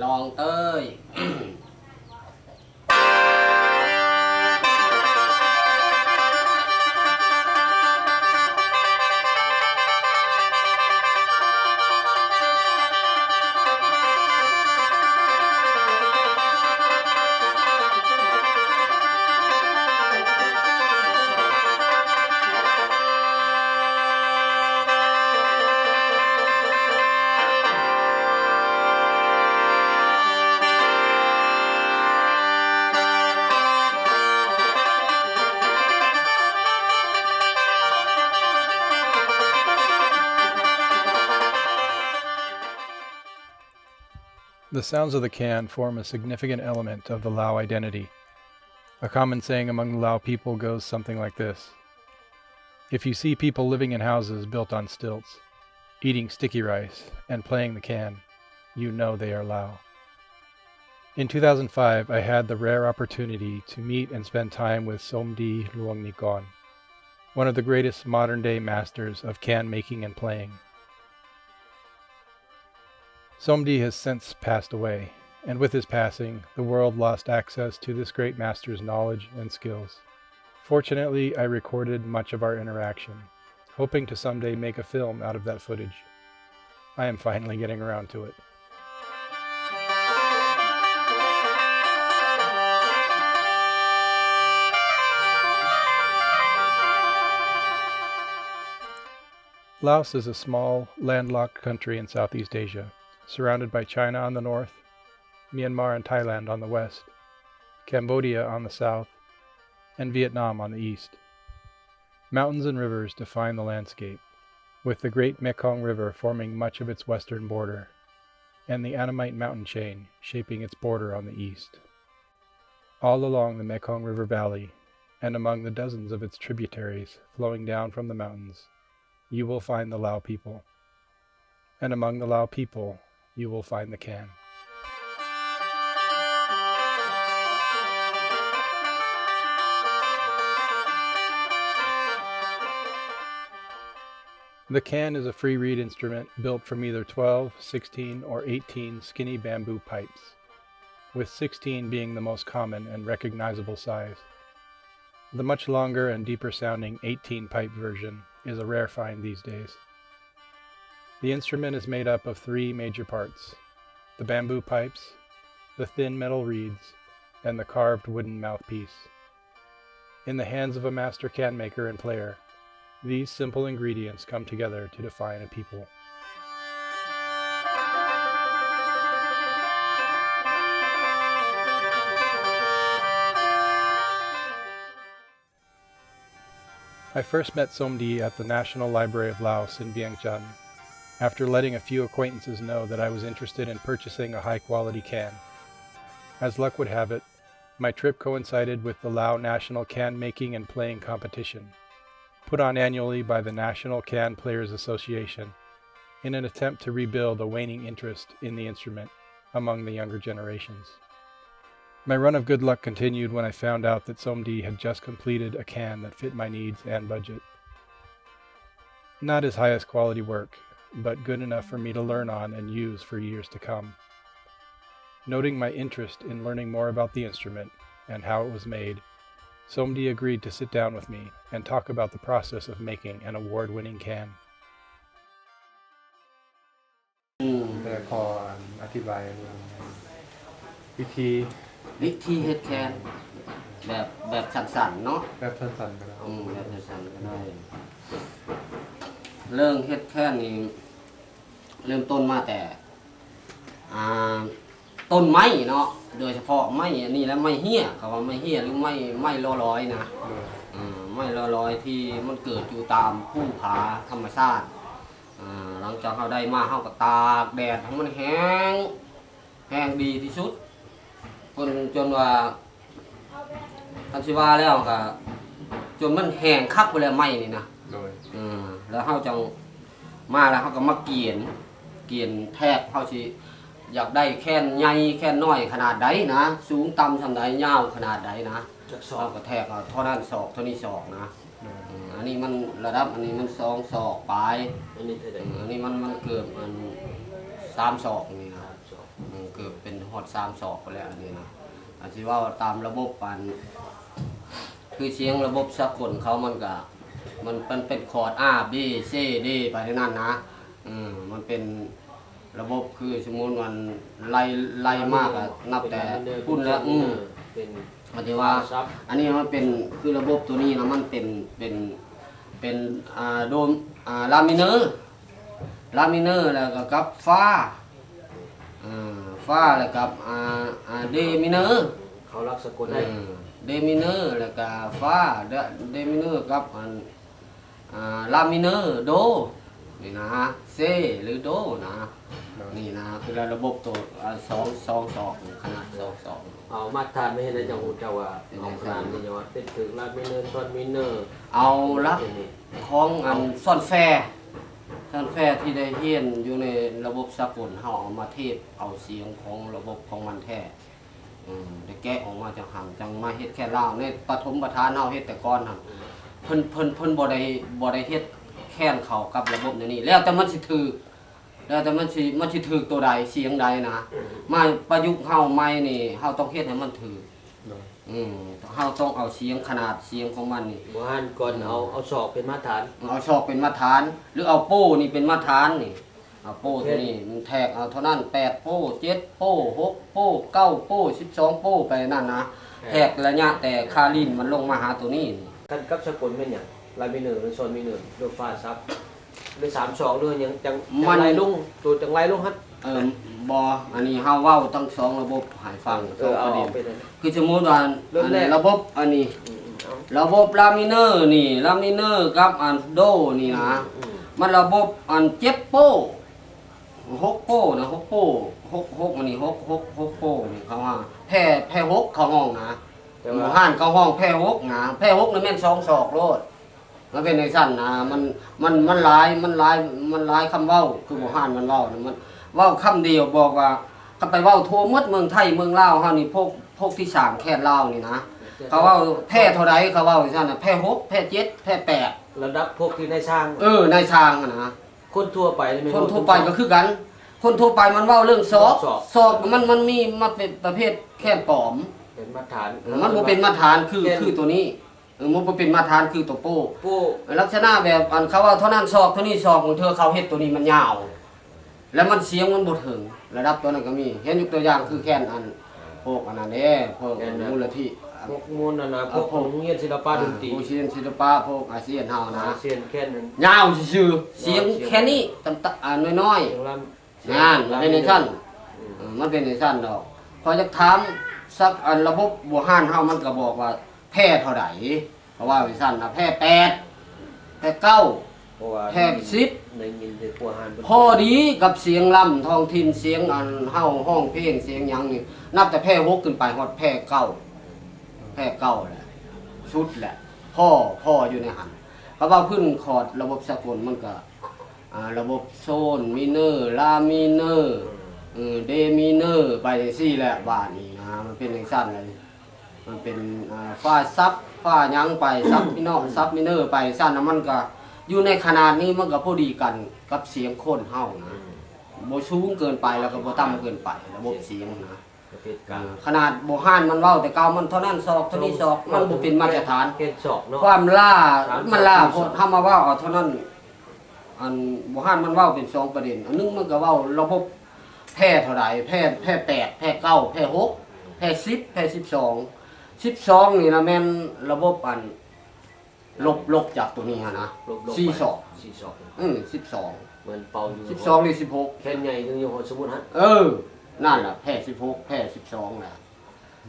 ລອງເຕີຍ. The sounds of the can form a significant element of the Lao identity. A common saying among the Lao people goes something like this: "If you see people living in houses built on stilts, eating sticky rice, and playing the can, you know they are Lao." In two thousand five, I had the rare opportunity to meet and spend time with Somdi Luangnikorn, one of the greatest modern-day masters of can making and playing. Somdi has since passed away, and with his passing, the world lost access to this great master's knowledge and skills. Fortunately, I recorded much of our interaction, hoping to someday make a film out of that footage. I am finally getting around to it. Laos is a small, landlocked country in Southeast Asia, surrounded by China on the north, Myanmar and Thailand on the west, Cambodia on the south, and Vietnam on the east. Mountains and rivers define the landscape, with the great Mekong River forming much of its western border, and the Annamite mountain chain shaping its border on the east. All along the Mekong River valley, and among the dozens of its tributaries flowing down from the mountains, you will find the Lao people. And among the Lao people, you will find the can. The can is a free reed instrument built from either twelve, sixteen, or eighteen skinny bamboo pipes, with sixteen being the most common and recognizable size. The much longer and deeper sounding eighteen pipe version is a rare find these days. The instrument is made up of three major parts: the bamboo pipes, the thin metal reeds, and the carved wooden mouthpiece. In the hands of a master can maker and player, these simple ingredients come together to define a people. I first met Somdi at the National Library of Laos in Vientiane, after letting a few acquaintances know that I was interested in purchasing a high-quality can. As luck would have it, my trip coincided with the Lao National Can Making and Playing Competition, put on annually by the National Can Players Association, in an attempt to rebuild a waning interest in the instrument among the younger generations. My run of good luck continued when I found out that Somdi had just completed a can that fit my needs and budget. Not his highest quality work, but good enough for me to learn on and use for years to come. Noting my interest in learning more about the instrument and how it was made, Somdi agreed to sit down with me and talk about the process of making an award-winning can. ອືມ ແຕ່ຂໍ ອັນ ອະທິບາຍເລື່ອງ ວິທີ ວິທີເຮັດແຄນ ແບບ ແບບສັ້ນໆເນາະ ແບບສັ້ນໆກໍໄດ້ ອືມ ແບບສັ້ນໆກໍໄດ້. ເລື່ອງເຮັດແຄນນີ້ ເລີ່ມຕົ້ນມາແຕ່ ອ່າ ຕົ້ນໄມ້ເນາະ ໂດຍສະເພາະໄມ້ອັນນີ້ແຫຼະ ໄມ້ເຮ້ຍ ເຂົາວ່າໄມ້ເຮ້ຍ ຫຼື ໄມ້ ໄມ້ລໍລອຍນະ ໂດຍ ເອີ ໄມ້ລໍລອຍທີ່ມັນເກີດຢູ່ຕາມພູຜາທຳມະຊາດ. ອ່າ ຫຼັງຈາກເຮົາໄດ້ມາ ເຮົາກໍຕາກແດດໃຫ້ມັນແຫ້ງ ແຫ້ງດີທີ່ສຸດ ຈົນ ຈົນວ່າ ຄັນຊິວ່າແລ້ວກໍ ຈົນມັນແຫ້ງຄັກພຸ້ນແຫຼະ ໄມ້ນີ້ນະ ໂດຍ ເອີ ແລ້ວເຮົາຈັ່ງມາ ແລ້ວເຮົາກໍມາກຽນ ກຽນແທກ ເຮົາຊິຢາກໄດ້ແຄນໃຫຍ່ແຄນນ້ອຍຂະໜາດໃດນະ ສູງຕ່ຳສ່ຳໃດ ຍາວຂະໜາດໃດນະ ຈັກສອກ ເຮົາກໍແທກເອົາເທົ່ານັ້ນສອກ ເທົ່ານີ້ສອກນະ ໂດຍ ເອີ ອັນນີ້ມັນລະດັບ ອັນນີ້ມັນສອງສອກປາຍ ອັນນີ້ເທົ່າໃດ ເອີ ອັນນີ້ມັນ ມັນເກືອບ ອັນ ສາມສອກນີ້ນະ ສາມສອກ ເອີ ເກືອບ ສາມສອກໄປແລ້ວ ອັນນີ້ນະ. ອັນຊິເວົ້າຕາມລະບົບ ອັນ ຄືສຽງລະບົບສາກົນເຂົາ ມັນກະ ມັນ ມັນເປັນຄອດ A B C D ໄປໃນນັ້ນນະ. ເອີ ມັນເປັນລະບົບ ຄືສົມມຸດວ່າໄລ່ ໄລ່ມາກະນັບແຕ່ພຸ້ນແລ້ວ. ອື ເປັນ ໝາຍເຖິງວ່າ ອັນນີ້ມັນເປັນ ຄືລະບົບໂຕນີ້ນະ ມັນເປັນ ເປັນ ເປັນ ອ່າ ໂດ ອ່າ ລາມິເນີ ລາມິເນີ ແລ້ວກໍກັບຟາ ອ່າ ຟາ ແລ້ວກັບ ອ່າ ອ່າ ເດມິເນີ ເຂົາລັກສາກົນໄດ້ ເດມິເນີ ແລ້ວກໍຟາ ເດມິເນີ ກັບ ອັນ ອ່າ ລາມິເນີ ໂດ ນີ້ນະ ເຊ ຫຼື ໂດນະ. ໂດຍ ນີ້ນະ ຄືລະບົບໂຕ ອ່າ ສອງ ສອງສອກ ຂະໜາດສອງສອກ. ເອົາມາດຖານມາເຮັດໃຫ້ເຈົ້າຮູ້ຈັກວ່າ ເປັນ ເອົາຂະໜາດນີ້ວ່າເປັນຖືກລາມິເນີ ຊອນມິເນີ ເອົາລະ ຂອງອັນຊອນແຟ ຊອນແຟທີ່ໄດ້ຮຽນຢູ່ໃນລະບົບສາກົນ ເຮົາເອົາມາທຽບເອົາສຽງຂອງລະບົບຂອງມັນແທ້. ອືມ ໄດ້ແກະອອກມາຈາກຫັ້ນ ຈັ່ງມາເຮັດແຄນລາວ. ໃນປະຖົມປະຖານເຮົາເຮັດແຕ່ກ່ອນຫັ້ນ ເພິ່ນ ເພິ່ນ ເພິ່ນບໍ່ໄດ້ ບໍ່ໄດ້ເຮັດແຄນເຂົ້າກັບລະບົບແນວນີ້ ແລ້ວແຕ່ມັນຊິຖືກ ແລ້ວແຕ່ມັນຊິ ມັນຊິຖືກໂຕໃດ ສຽງໃດນະ. ມາປະຍຸກເຮົາໃໝ່ນີ້ ເຮົາຕ້ອງເຮັດໃຫ້ມັນຖືກ. ໂດຍ ອືມ ເຮົາຕ້ອງເອົາສຽງ ຂະໜາດສຽງຂອງມັນນີ້ ບໍ່ຫັ້ນກ່ອນ ອືມ ເອົາ ເອົາສອກເປັນມາດຖານ ເອົາສອກເປັນມາດຖານ ຫຼືເອົາໂປ້ນີ້ເປັນມາດຖານນີ້. ເອົາໂປ້ໂຕນີ້ ມັນແທກເອົາເທົ່ານັ້ນ ແປດໂປ້ ເຈັດໂປ້ ຫົກໂປ້ ເກົ້າໂປ້ ສິບສອງໂປ້ ໄປນັ້ນນະ. ແທກ ແທກໄລຍະແຕ່ຄາລິນມັນລົງມາຫາໂຕນີ້. ຄັນກັບສາກົນແມ່ນຫຍັງ? ລາມິເນີ ຫຼື ຊອນມິເນີ ໂດ ຟາ ຊັບ ຫຼື ສາມສອງ ຫຼືຫຍັງ ຈັ່ງ ຈັ່ງໄລ່ລົງ ໂຕຈັ່ງໄລ່ລົງຫັ້ນ. ເອີ ບໍ່ ອັນນີ້ເຮົາເວົ້າທັງສອງລະບົບໃຫ້ຟັງ ເອີ ສອງປະເດັນ. ເອົາ ເອົາໄປເລີຍ ຄືສົມມຸດວ່າ ເລີ່ມແລກ ອັນລະບົບອັນນີ້ ອືມ ເອົາ ລະບົບລາມິເນີນີ້ ລາມິເນີກັບອັນໂດນີ້ນະ ອືມ ອືມ ມັນລະບົບອັນເຈັດໂປ້ ຫົກໂປ້ນະ ຫົກໂປ້ ຫົກ ຫົກ ອັນນີ້ ຫົກ ຫົກ ຫົກໂປ້ນີ້ ເຂົາວ່າແພ ແພຫົກເຂົາຮ້ອງນະ. ແຕ່ວ່າ ໂບຮານເຂົາຮ້ອງແພຫົກນະ ແພຫົກນີ້ແມ່ນສອງສອກໂລດ. ມັນເປັນຈັ່ງຊັ້ນນະ ມັນ ມັນ ມັນຫຼາຍ ມັນຫຼາຍ ມັນຫຼາຍຄຳເວົ້າ ຄືໂບຮານມັນເວົ້ານະ ມັນເວົ້າຄຳດຽວ ບອກວ່າ ຄັນໄປເວົ້າທົ່ວໝົດເມືອງໄທເມືອງລາວເຮົານີ້ ພວກ ພວກທີ່ສ້າງແຄນລາວນີ້ນະ ເຂົາເວົ້າແພເທົ່າໃດ ເຂົາເວົ້າຈັ່ງຊັ້ນນະ ແພຫົກ ແພເຈັດ ແພແປດ ລະດັບພວກທີ່ນາຍຊ່າງ ເອີ ນາຍຊ່າງຫັ້ນນະ. ຄົນທົ່ວໄປນີ້ແມ່ນ ຄົນທົ່ວໄປກໍຄືກັນ ຄົນທົ່ວໄປມັນເວົ້າເລື່ອງສອກ ສອກ ສອກມັນ ມັນມີມາເປັນປະເພດແຄນປອມ ເປັນມາດຖານ ເອີ ມັນບໍ່ເປັນມາດຖານຄື ແຄນ ຄືໂຕນີ້. ເອີ ມັນບໍ່ເປັນມາດຖານຄືໂຕໂປ້ ໂປ້ ລັກສະນະແບບ ອັນ ເຂົາເວົ້າເທົ່ານັ້ນສອກ ເທົ່ານີ້ສອກ ບາງເທື່ອເຂົາເຮັດໂຕນີ້ມັນຍາວ ແລ້ວມັນສຽງມັນບໍ່ເຖິງ ລະດັບໂຕນັ້ນກໍມີ. ເຫັນຍົກຕົວຢ່າງຄືແຄນ ອັນ ພວກອັນນັ້ນເດ້ ພວກ ແຄນ ມູນນິທິ ພວກມູນນັ້ນນະ ເອີ ພວກ ພວກໂຮງຮຽນສິລປະດົນຕີ ໂຮງຮຽນສິລປະ ພວກອາຊຽນເຮົານະ ອາຊຽນແຄນນັ້ນ ຍາວຊື່ໆ ສຽງແຄ່ນີ້ ຕ່ຳໆ ອາ ນ້ອຍໆ ສຽງລຳ ງານມັນເປັນຈັ່ງຊັ້ນ ອືມ ເອີ ມັນເປັນຈັ່ງຊັ້ນດອກ. ຂ້ອຍຢາກຖາມສັກອັນ ລະບົບໂບຮານເຮົາມັນກໍບອກວ່າແພເທົ່າໃດ ເຂົາວ່າຈັ່ງຊັ້ນນະ ແພແປດ ແພເກົ້າ ເພສິບ ໄດ້ຍິນແຕ່ໂບຮານ ພໍດີກັບສຽງລຳທ້ອງຖິ່ນ ສຽງອັນເຮົາຮ້ອງເພງ ສຽງຫຍັງນີ້ ນັບແຕ່ແພຫົກຂຶ້ນໄປຮອດແພເກົ້າ ແພເກົ້າແຫຼະ ສຸດແຫຼະ ພໍ ພໍຢູ່ໃນຫັ້ນ. ເຂົາເວົ້າພື້ນຄອດລະບົບສາກົນມັນກໍ ອ່າ ລະບົບໂຊນ ມີເນີ ລາມີເນີ ເອີ ເດມີເນີ ໄປຈັ່ງຊີ້ແຫຼະ. ບາດນີ້ນະ ມັນເປັນຈັ່ງຊັ້ນເລີຍ ມັນເປັນ ອ່າ ຟາຊັບ ຟາຫຍັງໄປ ຊັບມີເນາະ ຊັບມີເນີໄປຊັ້ນນະ ມັນກໍຢູ່ໃນຂະໜາດນີ້ ມັນກໍພໍດີກັນກັບສຽງຄົນເຮົານະ ອືມ ບໍ່ສູງເກີນໄປ ແລ້ວກໍບໍ່ຕ່ຳເກີນໄປ ລະບົບສຽງນະ. ປະເພດກາງ ເອີ ຂະໜາດໂບຮານມັນເວົ້າແຕ່ເກົ່າ ມັນເທົ່ານັ້ນສອກ ເທົ່ານີ້ສອກ ມັນບໍ່ເປັນມາດຕະຖານ ແຄນສອກເນາະ ຄວາມຫຼ້າ ມັນຫຼ້າໂພດ ເຮົາມາເວົ້າເອົາເທົ່ານັ້ນ. ອັນໂບຮານມັນເວົ້າເປັນສອງປະເດັນ ອັນໜຶ່ງມັນກໍເວົ້າລະບົບແພເທົ່າໃດ ແພ ແພແປດ ແພເກົ້າ ແພຫົກ ແພສິບ ແພສິບສອງ ສິບສອງນີ້ນະແມ່ນລະບົບອັນ ລົບ ລົບຈາກໂຕນີ້ຫັ້ນນະ ລົບ ລົບໄປ ສີ່ສອກ ສີ່ສອກ ອືມ ສິບສອງ ເໝືອນເປົ່າຢູ່ ສິບສອງ ຫຼື ສິບຫົກ ແຄນໃຫຍ່ເຖິງຢູ່ຮອດສົມມຸດຫັ້ນ ເອີ ນັ້ນລະ ແພສິບຫົກ ແພສິບສອງລະ.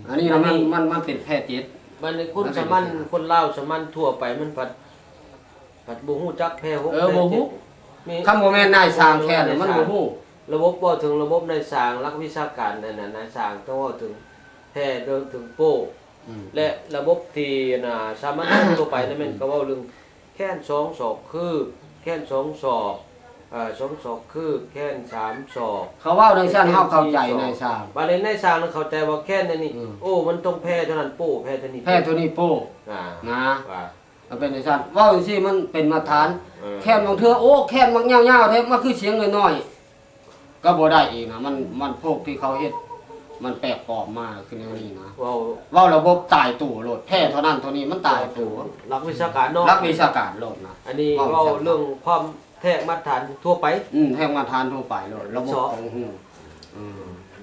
ອັນນີ້ນະ ມັນ ມັນ ມັນເປັນແພເຈັດ ບາດນີ້ຄົນສາມັນ ຄົນລາວສາມັນທົ່ວໄປ ມັນພັດ ພັດບໍ່ຮູ້ຈັກແພຫົກ ເອີ ແພເຈັດ ບໍ່ຮູ້ ຄັນບໍ່ແມ່ນນາຍຊ່າງແຄນ ມັນບໍ່ຮູ້. ລະບົບ ເວົ້າເຖິງລະບົບນາຍຊ່າງ ຫຼັກວິຊາການນັ້ນນະ ນາຍຊ່າງຕ້ອງເວົ້າເຖິງແພ ເວົ້າເຖິງໂປ້ ອືມ ແລະ ລະບົບທີ່ ອັນນ່າ ສາມັນຊົນທົ່ວໄປນັ້ນແມ່ນ ເຂົາເວົ້າເລື່ອງແຄນສອງສອກຄືບ ແຄນສອງສອກ ເອີ ສອງສອກຄືບ ແຄນສາມສອກ ເຂົາເວົ້າຈັ່ງຊັ້ນ ເຮົາເຂົ້າໃຈນາຍຊ່າງ ບາດນີ້ນາຍຊ່າງນັ້ນເຂົ້າໃຈວ່າແຄນອັນນີ້ ອືມ ໂອ້ ມັນຕ້ອງແພເທົ່ານັ້ນໂປ້ ແພເທົ່ານີ້ ແພເທົ່ານີ້ໂປ້ ອາ ນະ ວ່າ ມັນເປັນຈັ່ງຊັ້ນ ເວົ້າຈັ່ງຊີ້ມັນເປັນມາດຕະຖານ ເອີ ແຄນບາງເທື່ອ ໂອ້ ແຄນມັກຍາວໆແທ້ ມັນຄືສຽງນ້ອຍໆ ກໍບໍ່ໄດ້ອີກນະ ມັນ ມັນພວກທີ່ເຂົາເຮັດ ມັນແປກປອມມາຄືແນວນີ້ນະ ເວົ້າ ເວົ້າລະບົບຕາຍໂຕໂລດ ແພ້ເທົ່ານັ້ນເທົ່ານີ້ ມັນຕາຍໂຕ ຫຼັກວິຊາການເນາະ ຫຼັກວິຊາການໂລດນະ ອັນນີ້ເວົ້າເລື່ອງຄວາມແທກມາດຖານທົ່ວໄປ ອືມ ແທກມາດຖານທົ່ວໄປໂລດ ລະບົບຂອງ ອືມ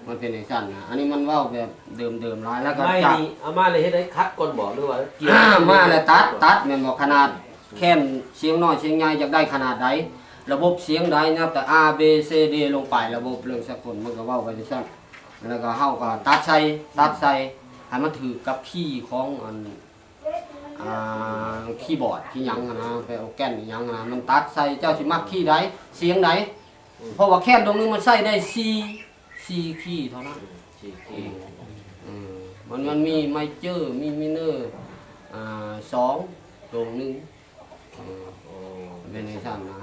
ມັນເປັນຈັ່ງຊັ້ນນະ ອັນນີ້ມັນເວົ້າແບບເດີມໆຫຼາຍ ແລ້ວກໍ ໄມ້ນີ້ເອົາມາແລ້ວເຮັດໃຫ້ຂັດກ່ອນບໍ ຫຼືວ່າກ່ຽວ ມາແລ້ວຕັດ ຕັດແມ່ນບໍ່ ຂະໜາດແຄນສຽງນ້ອຍສຽງໃຫຍ່ຢາກໄດ້ຂະໜາດໃດ ລະບົບສຽງໃດ ນັບແຕ່ A B C D ລົງໄປ ລະບົບເລື່ອງສາກົນ ມັນກໍເວົ້າໄປຈັ່ງຊັ້ນ ແລ້ວກໍເຮົາກໍຕັດໃສ່ ຕັດໃສ່ໃຫ້ມັນຖືກກັບຄີຂອງອັນ ອ່າ ຄີບອດ ຄີຫຍັງຫັ້ນນະ ໄປເອົາແກ່ນອີ່ຫຍັງຫັ້ນນະ ມັນຕັດໃສ່ ເຈົ້າຊິມັກຄີໃດ ສຽງໃດ ອືມ ເພາະວ່າແຄນດວງໜຶ່ງມັນໃຊ້ໄດ້ສີ່ ສີ່ຄີເທົ່ານັ້ນ ອືມ ສີ່ຄີ ອືມ ມັນ ມັນມີໄມເຈີ ມີມິເນີ ອ່າ ສອງ ດວງໜຶ່ງ ອືມ ໂອ້ ມັນເປັນຈັ່ງຊັ້ນນະ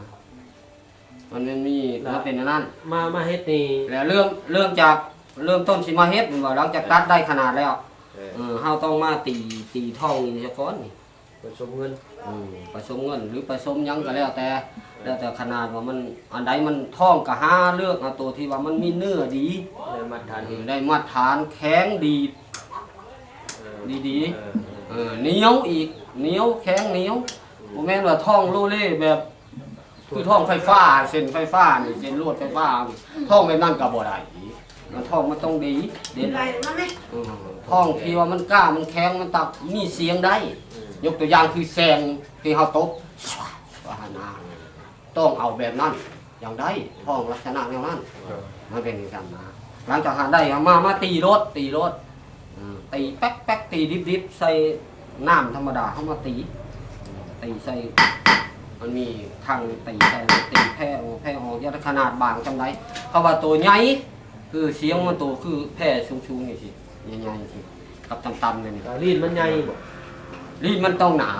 ມັນ ມັນມີ ລະ ມັນເປັນອັນນັ້ນ ມາ ມາເຮັດນີ້ ແລ້ວເລີ່ມ ເລີ່ມຈາກ ເລີ່ມຕົ້ນຊິມາເຮັດແມ່ນບໍ່ ຫຼັງຈາກຕັດໄດ້ຂະໜາດແລ້ວ ເອີ ເອີ ເຮົາຕ້ອງມາຕີ ຕີທ້ອງນີ້ຊະກ່ອນນີ້ ປະສົມເງິນ ອືມ ປະສົມເງິນ ຫຼືປະສົມຫຍັງກໍແລ້ວແຕ່ ແລ້ວແຕ່ຂະໜາດວ່າມັນ ອັນໃດມັນທ້ອງກໍຫາເລືອກເອົາໂຕທີ່ວ່າມັນມີເນື້ອດີ ໄດ້ມາດຖານ ເອີ ດີ ໄດ້ມາດຖານ ແຂງດີ ເອີ ດີໆ ເອີ ເອີ ເອີ ໜຽວອີກ ໜຽວ ແຂງໜຽວ ອືມ ບໍ່ແມ່ນວ່າທ້ອງໂລເລແບບ ຄືທ້ອງໄຟຟ້າ ເສັ້ນໄຟຟ້ານີ້ ເສັ້ນລວດໄຟຟ້າ ອືມ ທ້ອງແບບນັ້ນກໍບໍ່ໄດ້ອີກ ມັນທ້ອງມັນຕ້ອງດີເດັ່ນ ອືມ ທ້ອງທີ່ວ່າມັນກ້າ ມັນແຂງ ມັນຕັກ ມີສຽງໄດ້ ອືມ ຍົກຕົວຢ່າງຄືແຊງທີ່ເຮົາຕົບ ວ່າຫັ້ນນະ ຕ້ອງເອົາແບບນັ້ນ ຈັ່ງໄດ້ ອືມ ທ້ອງລັກສະນະແນວນັ້ນ ມັນເປັນຈັ່ງຊັ້ນນະ ຫຼັງຈາກຫັ້ນໄດ້ ເອົາມາ ມາຕີໂລດ ຕີໂລດ ອືມ ຕີແປັກໆ ຕີດິບໆ ໃສ່ນ້ຳທຳມະດາ ເຮົາມາຕີ ຕີໃສ່ ມັນມີຖັງຕີໃສ່ ຕີແຜ່ອອກ ແຜ່ອອກ ຢ່າຂະໜາດບາງສ່ຳໃດ ເພາະວ່າໂຕໃຫຍ່ ຄືສຽງມັນໂຕຄືແຜ່ສູງໆ ຈັ່ງຊີ້ ໃຫຍ່ໆ ຈັ່ງຊີ້ ກັບຕ່ຳໆ ແນວນີ້ ແລ້ວລີ້ນມັນໃຫຍ່ບໍ່? ລີ້ນມັນຕ້ອງໜາ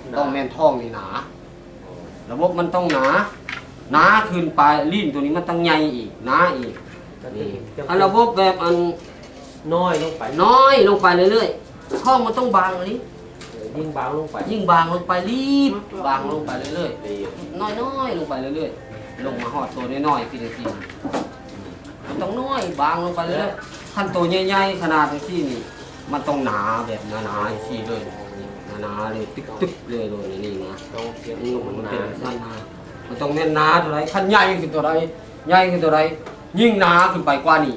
ໜາ ຕ້ອງແມ່ນທ້ອງນີ້ໜາ ລະບົບມັນຕ້ອງໜາ ໜາຂຶ້ນໄປ ລີ້ນໂຕນີ້ມັນຕ້ອງໃຫຍ່ອີກ ໜາອີກ ນີ້ ຄັນລະບົບແບບອັນ ນ້ອຍລົງໄປ ນ້ອຍລົງໄປເລື້ອຍໆ ທ້ອງມັນຕ້ອງບາງອີ່ຫຼີ ເອີ ຍິ່ງບາງລົງໄປ ຍິ່ງບາງລົງໄປ ລີ້ນບາງລົງໄປເລື້ອຍໆ ນ້ອຍໆ ລົງໄປເລື້ອຍໆ ລົງມາຮອດໂຕນ້ອຍໆ ຄືຈັ່ງຊີ້ ມັນຕ້ອງນ້ອຍບາງລົງໄປເລື້ອຍໆ ຄັນໂຕໃຫຍ່ໆ ຂະໜາດຈັ່ງຊີ້ນີ້ ມັນຕ້ອງໜາແບບໜາໆ ຈັ່ງຊີ້ເລີຍ ໜາໆ ເລີຍ ຕຶກໆ ເລີຍ ໂດຍນີ້ນະ ອືມ ມັນເປັນຊັ້ນນະ ມັນຕ້ອງແມ່ນໜາເທົ່າໃດ ຄັນໃຫຍ່ຂຶ້ນເທົ່າໃດ ໃຫຍ່ຂຶ້ນເທົ່າໃດ ຍິ່ງໜາຂຶ້ນໄປກວ່ານີ້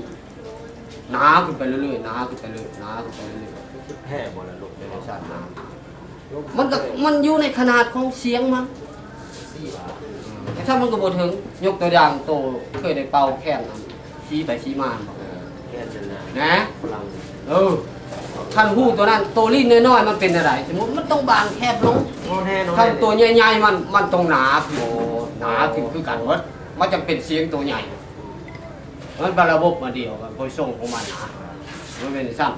ໜາຂຶ້ນໄປເລື້ອຍໆ ໜາຂຶ້ນໄປເລື້ອຍໆ ໜາຂຶ້ນໄປເລື້ອຍໆ ແຜ່ບໍ່ລະ ລົງໄປຊັ້ນນະ ມັນກໍ ມັນຢູ່ໃນຂະໜາດຂອງສຽງມັນ ອືມ ແຕ່ຖ້າມັນກໍບໍ່ເຖິງ ຍົກຕົວຢ່າງ ໂຕເຄີຍໄດ້ເປົ່າແຄນອັນ ສີໄປສີມາບໍ່? ເອີ ແຄນນັ້ນນະ ນະ ເອີ ຄັນຮູ້ຕົວນັ້ນ ໂຕລີ້ນນ້ອຍໆ ມັນເປັນແນວໃດ? ສົມມຸດມັນຕ້ອງບາງແຄບລົງ ໂອ້ ແນ່ນອນ ຄັນໂຕໃຫຍ່ໆ ມັນ ມັນຕ້ອງໜາຂຶ້ນ ໂອ້ ໜາຂຶ້ນຄືກັນໝົດ ມັນຈັ່ງເປັນສຽງໂຕໃຫຍ່ ມັນເປັນລະບົບອັນດຽວກັນ ໂພຊິຊັນຂອງມັນນະ ມັນເປັນຊັ້ນ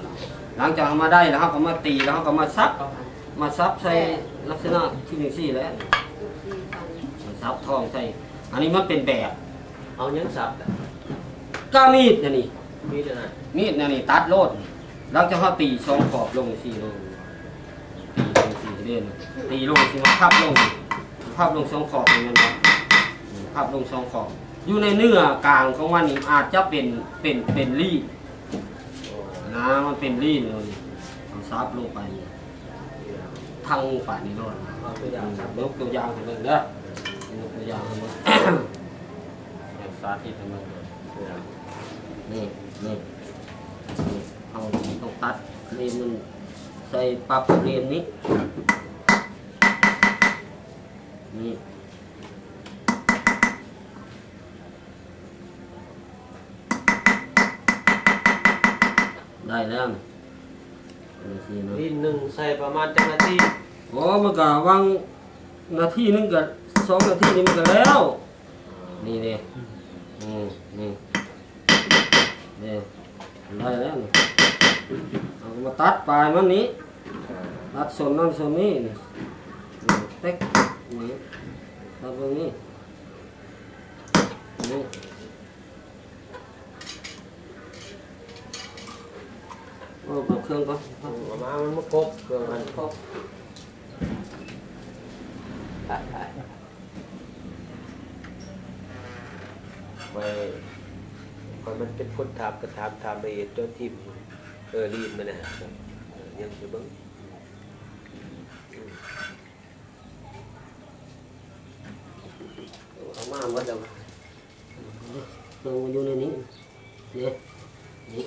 ຫຼັງຈາກເຮົາມາໄດ້ແລ້ວ ເຮົາກໍມາຕີ ແລ້ວເຮົາກໍມາສັບ ມາສັບໃສ່ລັກສະນະຄືຈັ່ງຊີ້ແຫຼະ ມາສັບທ້ອງໃສ່ ອັນນີ້ມັນເປັນແບບ ເອົາຫຍັງສັບ? ກະມີດອັນນີ້ ມີດອັນນັ້ນ ມີດອັນນີ້ຕັດໂລດ ຫຼັງຈາກເຮົາຕີສອງຂອບລົງຊີ້ໂລດ ຕີລົງຊີ້ເດ້ ຕີລົງຊີ້ ມາພັບລົງ ພັບລົງສອງຂອບນີ້ແມ່ນບໍ່? ອືມ ພັບລົງສອງຂອບ ຢູ່ໃນເນື້ອກາງຂອງມັນນີ້ອາດຈະເປັນ ເປັນ ເປັນລີ້ນ ນະ ມັນເປັນລີ້ນເລີຍ ເຮົາສັບລົງໄປ ທັງປານນີ້ໂລດ ເອົາຕົວຢ່າງ ອືມ ຍົກຕົວຢ່າງໃຫ້ເບິ່ງເດີ ຍົກຕົວຢ່າງໃຫ້ເບິ່ງ ສາທິດໃຫ້ເບິ່ງ ຕົວຢ່າງ ນີ້ ນີ້ ນີ້ ເຮົາຕ້ອງຕັດເລນມັນໃສ່ປັບເລນນີ້ ນີ້ ໄດ້ແລ້ວນີ້ ຈັ່ງຊີ້ເນາະ ລີ້ນໜຶ່ງໃສ່ປະມານຈັກນາທີ? ໂອ້ ມັນກະຫວ່າງນາທີໜຶ່ງກະສອງນາທີນີ້ມັນກະແລ້ວ ນີ້ເດ້ ອືມ ນີ້ ນີ້ ໄດ້ແລ້ວນີ້ ເຮົາກໍມາຕັດປາຍມັນນີ້ ຕັດສ່ວນນັ້ນສ່ວນນີ້ນີ້ ເຕັກນີ້ ຕັດເບິ່ງນີ້ ນີ້ ເອົາເຄື່ອງກ່ອນ ເອົາມາ ມັນມາກົບເຄື່ອງມັນ ກົບ ໄປ ໄປ ມັນເປັນຄົນຖາມກໍຖາມ ຖາມລະອຽດຕົວະ ທີ່ ເອີ ລີດມັນນະ ເອີ ຍັງຊິເບິ່ງ ເອົາມາໝົດແລ້ວ ເບິ່ງຢູ່ໃນນີ້ ນີ້ ນີ້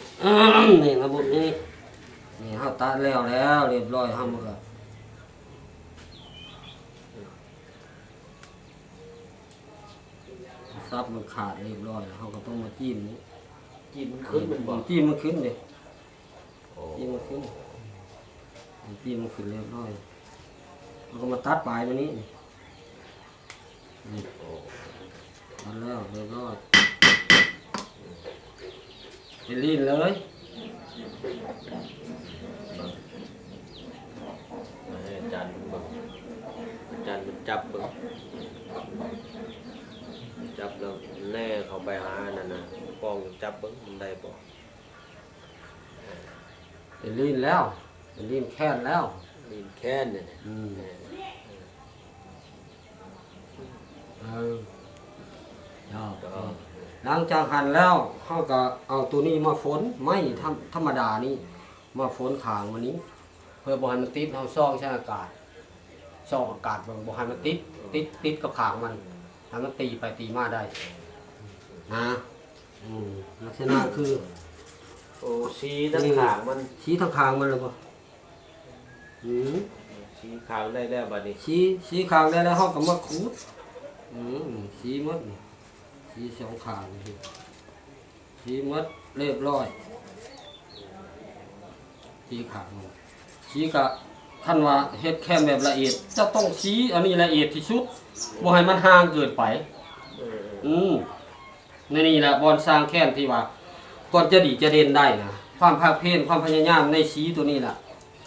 ນີ້ລະບົບນີ້ ນີ້ເຮົາຕັດແລ້ວ ແລ້ວລຽບຮ້ອຍ ເຮົາມາກໍ ສັບມັນຂາດລຽບຮ້ອຍແລ້ວ ເຮົາກໍຕ້ອງມາຈີ້ມນີ້ ຈີ້ມມັນຂຶ້ນແມ່ນບໍ່? ຈີ້ມມັນຂຶ້ນເດ້ ໂອ້ ຈີ້ມມັນຂຶ້ນ ຈີ້ມມັນຂຶ້ນລຽບຮ້ອຍ ເຮົາກໍມາຕັດປາຍມັນນີ້ ນີ້ ໂອ້ ຕັດແລ້ວລຽບຮ້ອຍ ເຮັດລີ້ນເລີຍ ໃຫ້ອາຈານເບິ່ງ ອາຈານເພິ່ນຈັບເບິ່ງ ຈັບແລ້ວແນເຂົ້າໄປຫາອັນນັ້ນນະ ປ້ອງຈັບເບິ່ງມັນໄດ້ບໍ່? ເປັນລີ້ນແລ້ວ ເປັນລີ້ນແຂນແລ້ວ ລີ້ນແຂນນີ້ ອືມ ເອີ ເອີ ເຈົ້າ ເຈົ້າ ຫຼັງຈາກຫັ້ນແລ້ວ ເຮົາກໍເອົາໂຕນີ້ມາຝົນ ໄມ້ທຳ ທຳມະດານີ້ ມາຝົນຂ້າງມັນນີ້ ເພື່ອບໍ່ໃຫ້ມັນຕິດ ເຮົາສ່ອງໃສ່ອາກາດ ສ່ອງອາກາດເບິ່ງ ບໍ່ໃຫ້ມັນຕິດ ຕິດ ຕິດກັບຂ້າງມັນ ໃຫ້ມັນຕີໄປຕີມາໄດ້ນະ ອືມ ລັກສະນະຄື ໂອ້ ສີທັງຂ້າງມັນ ສີທັງຂ້າງມັນແລ້ວບໍ່? ອືມ ສີຂ້າງໄດ້ແລ້ວບັດນີ້ ສີ ສີຂ້າງໄດ້ແລ້ວ ເຮົາກໍມາຂູດ ອືມ ສີໝົດນີ້ ສີສອງຂ້າງນີ້ ສີໝົດລຽບຮ້ອຍ ສີຂາວ ສີກະ ຄັນວ່າເຮັດແຄມແບບລະອຽດ ຈະຕ້ອງສີອັນນີ້ລະອຽດທີ່ສຸດ ບໍ່ໃຫ້ມັນຫ່າງເກີນໄປ ເອີ ອືມ ໃນນີ້ລະບ່ອນສ້າງແຄມທີ່ວ່າ ກ່ອນຈະດີຈະເດັ່ນໄດ້ນະ ຄວາມພາກເພນ ຄວາມພະຍາຍາມໃນສີໂຕນີ້ລະ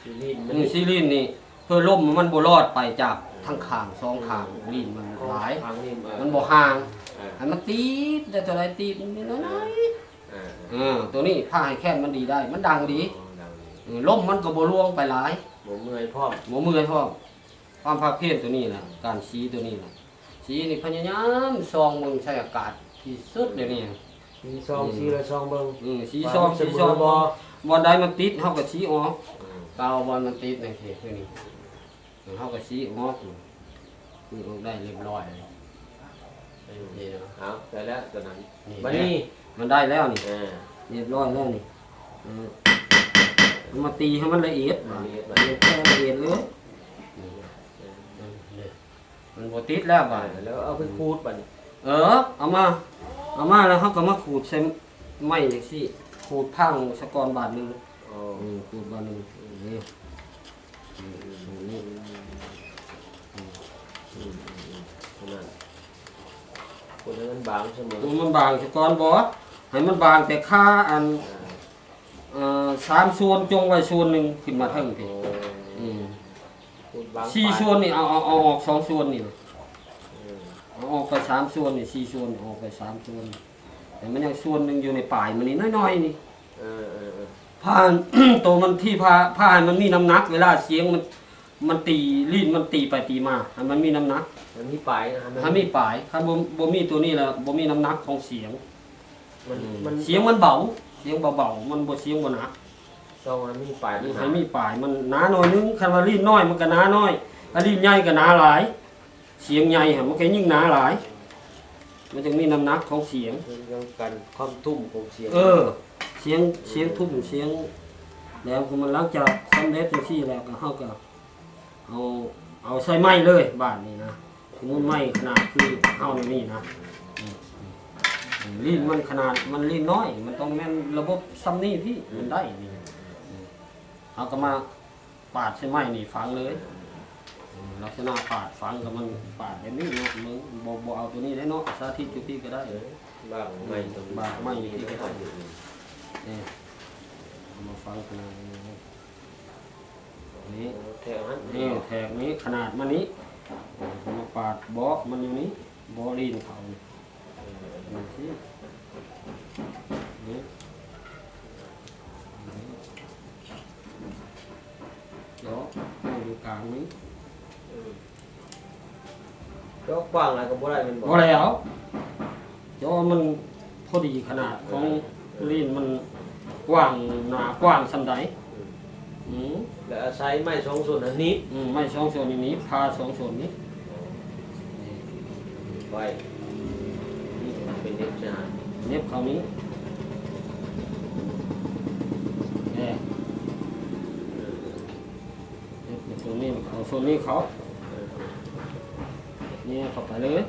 ສີລີ້ນມັນ ອືມ ສີລີ້ນນີ້ ເພື່ອລົມມັນບໍ່ລອດໄປຈາກທັງຂ້າງສອງຂ້າງ ລີ້ນມັນຫຼາຍ ມັນບໍ່ຫ່າງ ເອີ ໃຫ້ມັນຕິດໄດ້ເທົ່າໃດຕິດມັນນ້ອຍໆ ເອີ ເອີ ໂຕນີ້ພາໃຫ້ແຄມມັນດີໄດ້ ມັນດັງດີ ເອີ ລົມມັນກໍບໍ່ລ່ວງໄປຫຼາຍ ບໍ່ເມື່ອຍພ້ອມ ບໍ່ເມື່ອຍພ້ອມ ຄວາມພາກເພນໂຕນີ້ລະ ການສີໂຕນີ້ລະ ສີນີ້ພະຍາຍາມສ່ອງເບິ່ງໃສ່ອາກາດທີ່ສຸດດຽວນີ້ ສີສ່ອງ ອືມ ສີລະສ່ອງເບິ່ງ ອືມ ສີ ວ່າ ສ່ອງ ມັນສະເໝີ ສີສ່ອງ ບໍ່ ບ່ອນໃດມັນຕິດ ເຮົາກໍສີອອກ ອືມ ກາວບ່ອນມັນຕິດໃນເຂດນີ້ ເຮົາກໍສີອອກ ສີອອກໄດ້ລຽບຮ້ອຍ ເອີ ນີ້ນະ ເອົາ ໄດ້ແລ້ວຕົວນັ້ນ ນີ້ ບັດນີ້ ມັນໄດ້ແລ້ວນີ້ ເອີ ລຽບຮ້ອຍແລ້ວນີ້ ເອີ ເຮົາມາຕີໃຫ້ມັນລະອຽດ ລະອຽດ ລະອຽດ ລະອຽດເລີຍ ນີ້ ເອີ ມັນບໍ່ຕິດແລ້ວບາດ ເອີ ແລ້ວເອົາໄປຂູດບາດນີ້ ເອີ ເອົາມາ ເອົາມາແລ້ວເຮົາກໍມາຂູດໃສ່ໄມ້ຈັ່ງຊີ້ ຂູດພັງສະກ່ອນບາດໜຶ່ງ ອໍ ເອີ ຂູດບາດໜຶ່ງ ເອີ ນີ້ ນີ້ ນີ້ ອືມ ອືມ ອືມ ເທົ່ານັ້ນ ຄົນໃຫ້ມັນບາງສະເໝີ ຄົນໃຫ້ມັນບາງສະກ່ອນ ບໍ່ ໃຫ້ມັນບາງແຕ່ຄາອັນ ອ່າ ເອີ ສາມສ່ວນ ຈົ່ງໄວ້ສ່ວນໜຶ່ງຂຶ້ນມາເທິງພີ້ ໂອ້ ອືມ ຂູດບາງ ສີ່ສ່ວນນີ້ ເອົາ ເອົາ ເອົາອອກສອງສ່ວນນີ້ ເອີ ເອົາອອກໄປສາມສ່ວນນີ້ ສີ່ສ່ວນ ເອົາອອກໄປສາມສ່ວນ ແຕ່ມັນຍັງສ່ວນໜຶ່ງຢູ່ໃນປາຍມັນນີ້ ນ້ອຍໆນີ້ ເອີ ເອີ ເອີ ພາ ໂຕມັນທີ່ພາ ພາໃຫ້ມັນມີນ້ຳໜັກ ເວລາສຽງມັນ ມັນຕີ ລີ້ນມັນຕີໄປຕີມາ ໃຫ້ມັນມີນ້ຳໜັກ ໃຫ້ມີປາຍ ໃຫ້ມັນ ໃຫ້ມີປາຍ ຄັນບໍ່ ບໍ່ມີໂຕນີ້ລະ ບໍ່ມີນ້ຳໜັກຂອງສຽງ ມັນ ອືມ ມັນ ສຽງມັນເບົາ ສຽງເບົາໆ ມັນບໍ່ ສຽງບໍ່ໜັກ ຕ້ອງໃຫ້ມີປາຍມັນໜາ ໃຫ້ມີປາຍມັນໜາໜ້ອຍໜຶ່ງ ຄັນວ່າລີ້ນນ້ອຍມັນກໍໜາໜ້ອຍ ຖ້າລີ້ນໃຫຍ່ກໍໜາຫຼາຍ ສຽງໃຫຍ່ຫັ້ນມັນກໍຍິ່ງໜາຫຼາຍ ມັນຈຶ່ງມີນ້ຳໜັກຂອງສຽງ ເລື່ອງການຄວາມທຸ້ມຂອງສຽງ ເອີ ສຽງ ສຽງທຸ້ມ ສຽງແຫຼມຂອງມັນ ຫຼັງຈາກສຳເລັດຈັ່ງຊີ້ແລ້ວ ກໍເຮົາກໍເອົາ ເອົາໃສ່ໄມ້ເລີຍບາດນີ້ນະ ສົມມຸດໄມ້ຂະໜາດຄືເຮົານີ້ນະ ອືມ ລີ້ນມັນຂະໜາດມັນລີ້ນນ້ອຍ ມັນຕ້ອງແມ່ນລະບົບສ່ຳນີ້ພີ້ ມັນໄດ້ນີ້ ເຮົາກໍມາ ປາດໃສ່ໄມ້ນີ້ຝັງເລີຍ ເອີ ລັກສະນະປາດຝັງກໍມັນປາດແບບນີ້ເນາະ ບໍ່ ບໍ່ເອົາໂຕນີ້ໄດ້ເນາະ ສາທິດຢູ່ພີ້ກໍໄດ້ ເອີ ບາກໄມ້ ເອີ ຕະ ບາກໄມ້ຢູ່ພີ້ກໍໄດ້ ເອີ ເອົາມາຝັງຂະໜາດນີ້ ນີ້ ໂອ້ ແຖກຫັ້ນ ນີ້ ແຖກນີ້ ຂະໜາດມັນນີ້ ເອົາມາປາດເບາະມັນຢູ່ນີ້ ເບາະລີ້ນເຂົານີ້ ເອີ ນີ້ ນີ້ ເຈາະຢູ່ກາງນີ້ ເອີ ເຈາະກວ້າງຫຼາຍກໍບໍ່ໄດ້ແມ່ນບໍ່? ບໍ່ແລ້ວ ເຈາະມັນ ພໍດີຂະໜາດຂອງ ເອີ ລີນມັນກວ້າງ ໜ້າກວ້າງສ່ຳໃດ. ອືມ ອືມ ແລ້ວອາໄສໄມ້ສອງສ່ວນອັນນີ້ ອືມ ໄມ້ສອງສ່ວນນີ້ໜີບ ຜ່າສອງສ່ວນນີ້ ໄວ້ ນີ້ເປັນເຫຼັກສະຫະ ເໜັບເຂົ້ານີ້ ເອີ ເອີ ເໜັບຕົງນີ້ເຂົ້າ ສ່ວນນີ້ເຂົ້າ ເອີ ນີ້ເຂົ້າໄປເລີຍ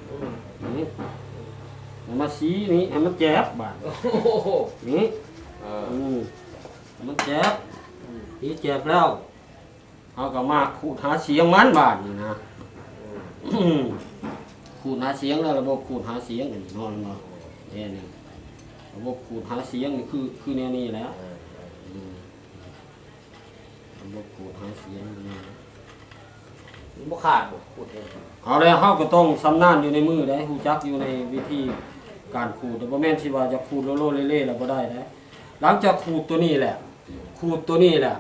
ອືມ ນີ້ ເອົາມາຊີ້ນີ້ໃຫ້ມັນແຈບບາດ ໂອ້ໂຫ ນີ້ ເອີ ອືມ ໃຫ້ມັນແຈບ ອືມ ນີ້ແຈບແລ້ວ ເຮົາກໍມາຂູດຫາສຽງມັນບາດນີ້ນະ ອືມ ຂູດຫາສຽງແລ້ວ ລະບົບຂູດຫາສຽງນີ້ເນາະ ເຫັນບໍ່ ເອີ ນີ້ ລະບົບຂູດຫາສຽງນີ້ຄື ຄືແນວນີ້ແຫຼະ ເອີ ອືມ ລະບົບຂູດຫາສຽງນີ້ ມັນບໍ່ຂາດບໍ່ ຂູດແທ້ ເອົາແລ້ວ ເຮົາກໍຕ້ອງຊຳນານຢູ່ໃນມືໃດ ຮູ້ຈັກຢູ່ໃນວິທີການຂູດ ບໍ່ແມ່ນຊິວ່າຈະຂູດໂລໆເລໆແລ້ວບໍ່ໄດ້ໃດ. ຫຼັງຈາກຂູດຕົວນີ້ແຫຼະ ຂູດຕົວນີ້ແຫຼະ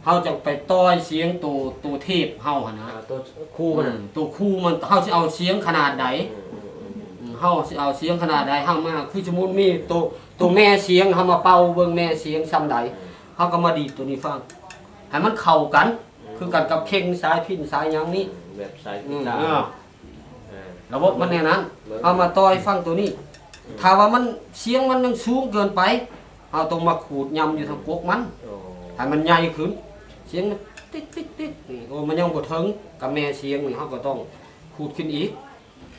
ເຮົາຈັ່ງໄປຕ່ອຍສຽງໂຕ ໂຕເທບເຮົາຫັ້ນນະ ອ່າ ໂຕຄູມັນ ອືມ ໂຕຄູມັນ ເຮົາຊິເອົາສຽງຂະໜາດໃດ ອືມ ອືມ ອືມ ອືມ ເຮົາຊິເອົາສຽງຂະໜາດໃດ ເຮົາມາ ຄືສົມມຸດມີໂຕ ໂຕແມ່ສຽງ ເຮົາມາເປົ່າເບິ່ງແມ່ສຽງສ່ຳໃດ ອືມ ເຮົາກໍມາດີດໂຕນີ້ຟັງ ໃຫ້ມັນເຂົ້າກັນ ອືມ ຄືກັນກັບເຄັ່ງສາຍພິນສາຍຫຍັງນີ້ ອືມ ແບບສາຍ ອືມ ກິຕາ ເອີ ລະບົບມັນແນວນັ້ນ ເອີ ເຮົາມາຕ່ອຍຟັງໂຕນີ້ ອືມ ຖ້າວ່າມັນ ສຽງມັນຍັງສູງເກີນໄປ ເຮົາຕ້ອງມາຂູດຫຍ້ຳຢູ່ທາງກົກມັນ ໂອ້ ໃຫ້ມັນໃຫຍ່ຂຶ້ນ ສຽງມັນຕິດໆໆ ນີ້ ໂອ້ ມັນຍັງບໍ່ເຖິງກັບແມ່ສຽງນີ້ ເຮົາກໍຕ້ອງຂູດຂຶ້ນອີກ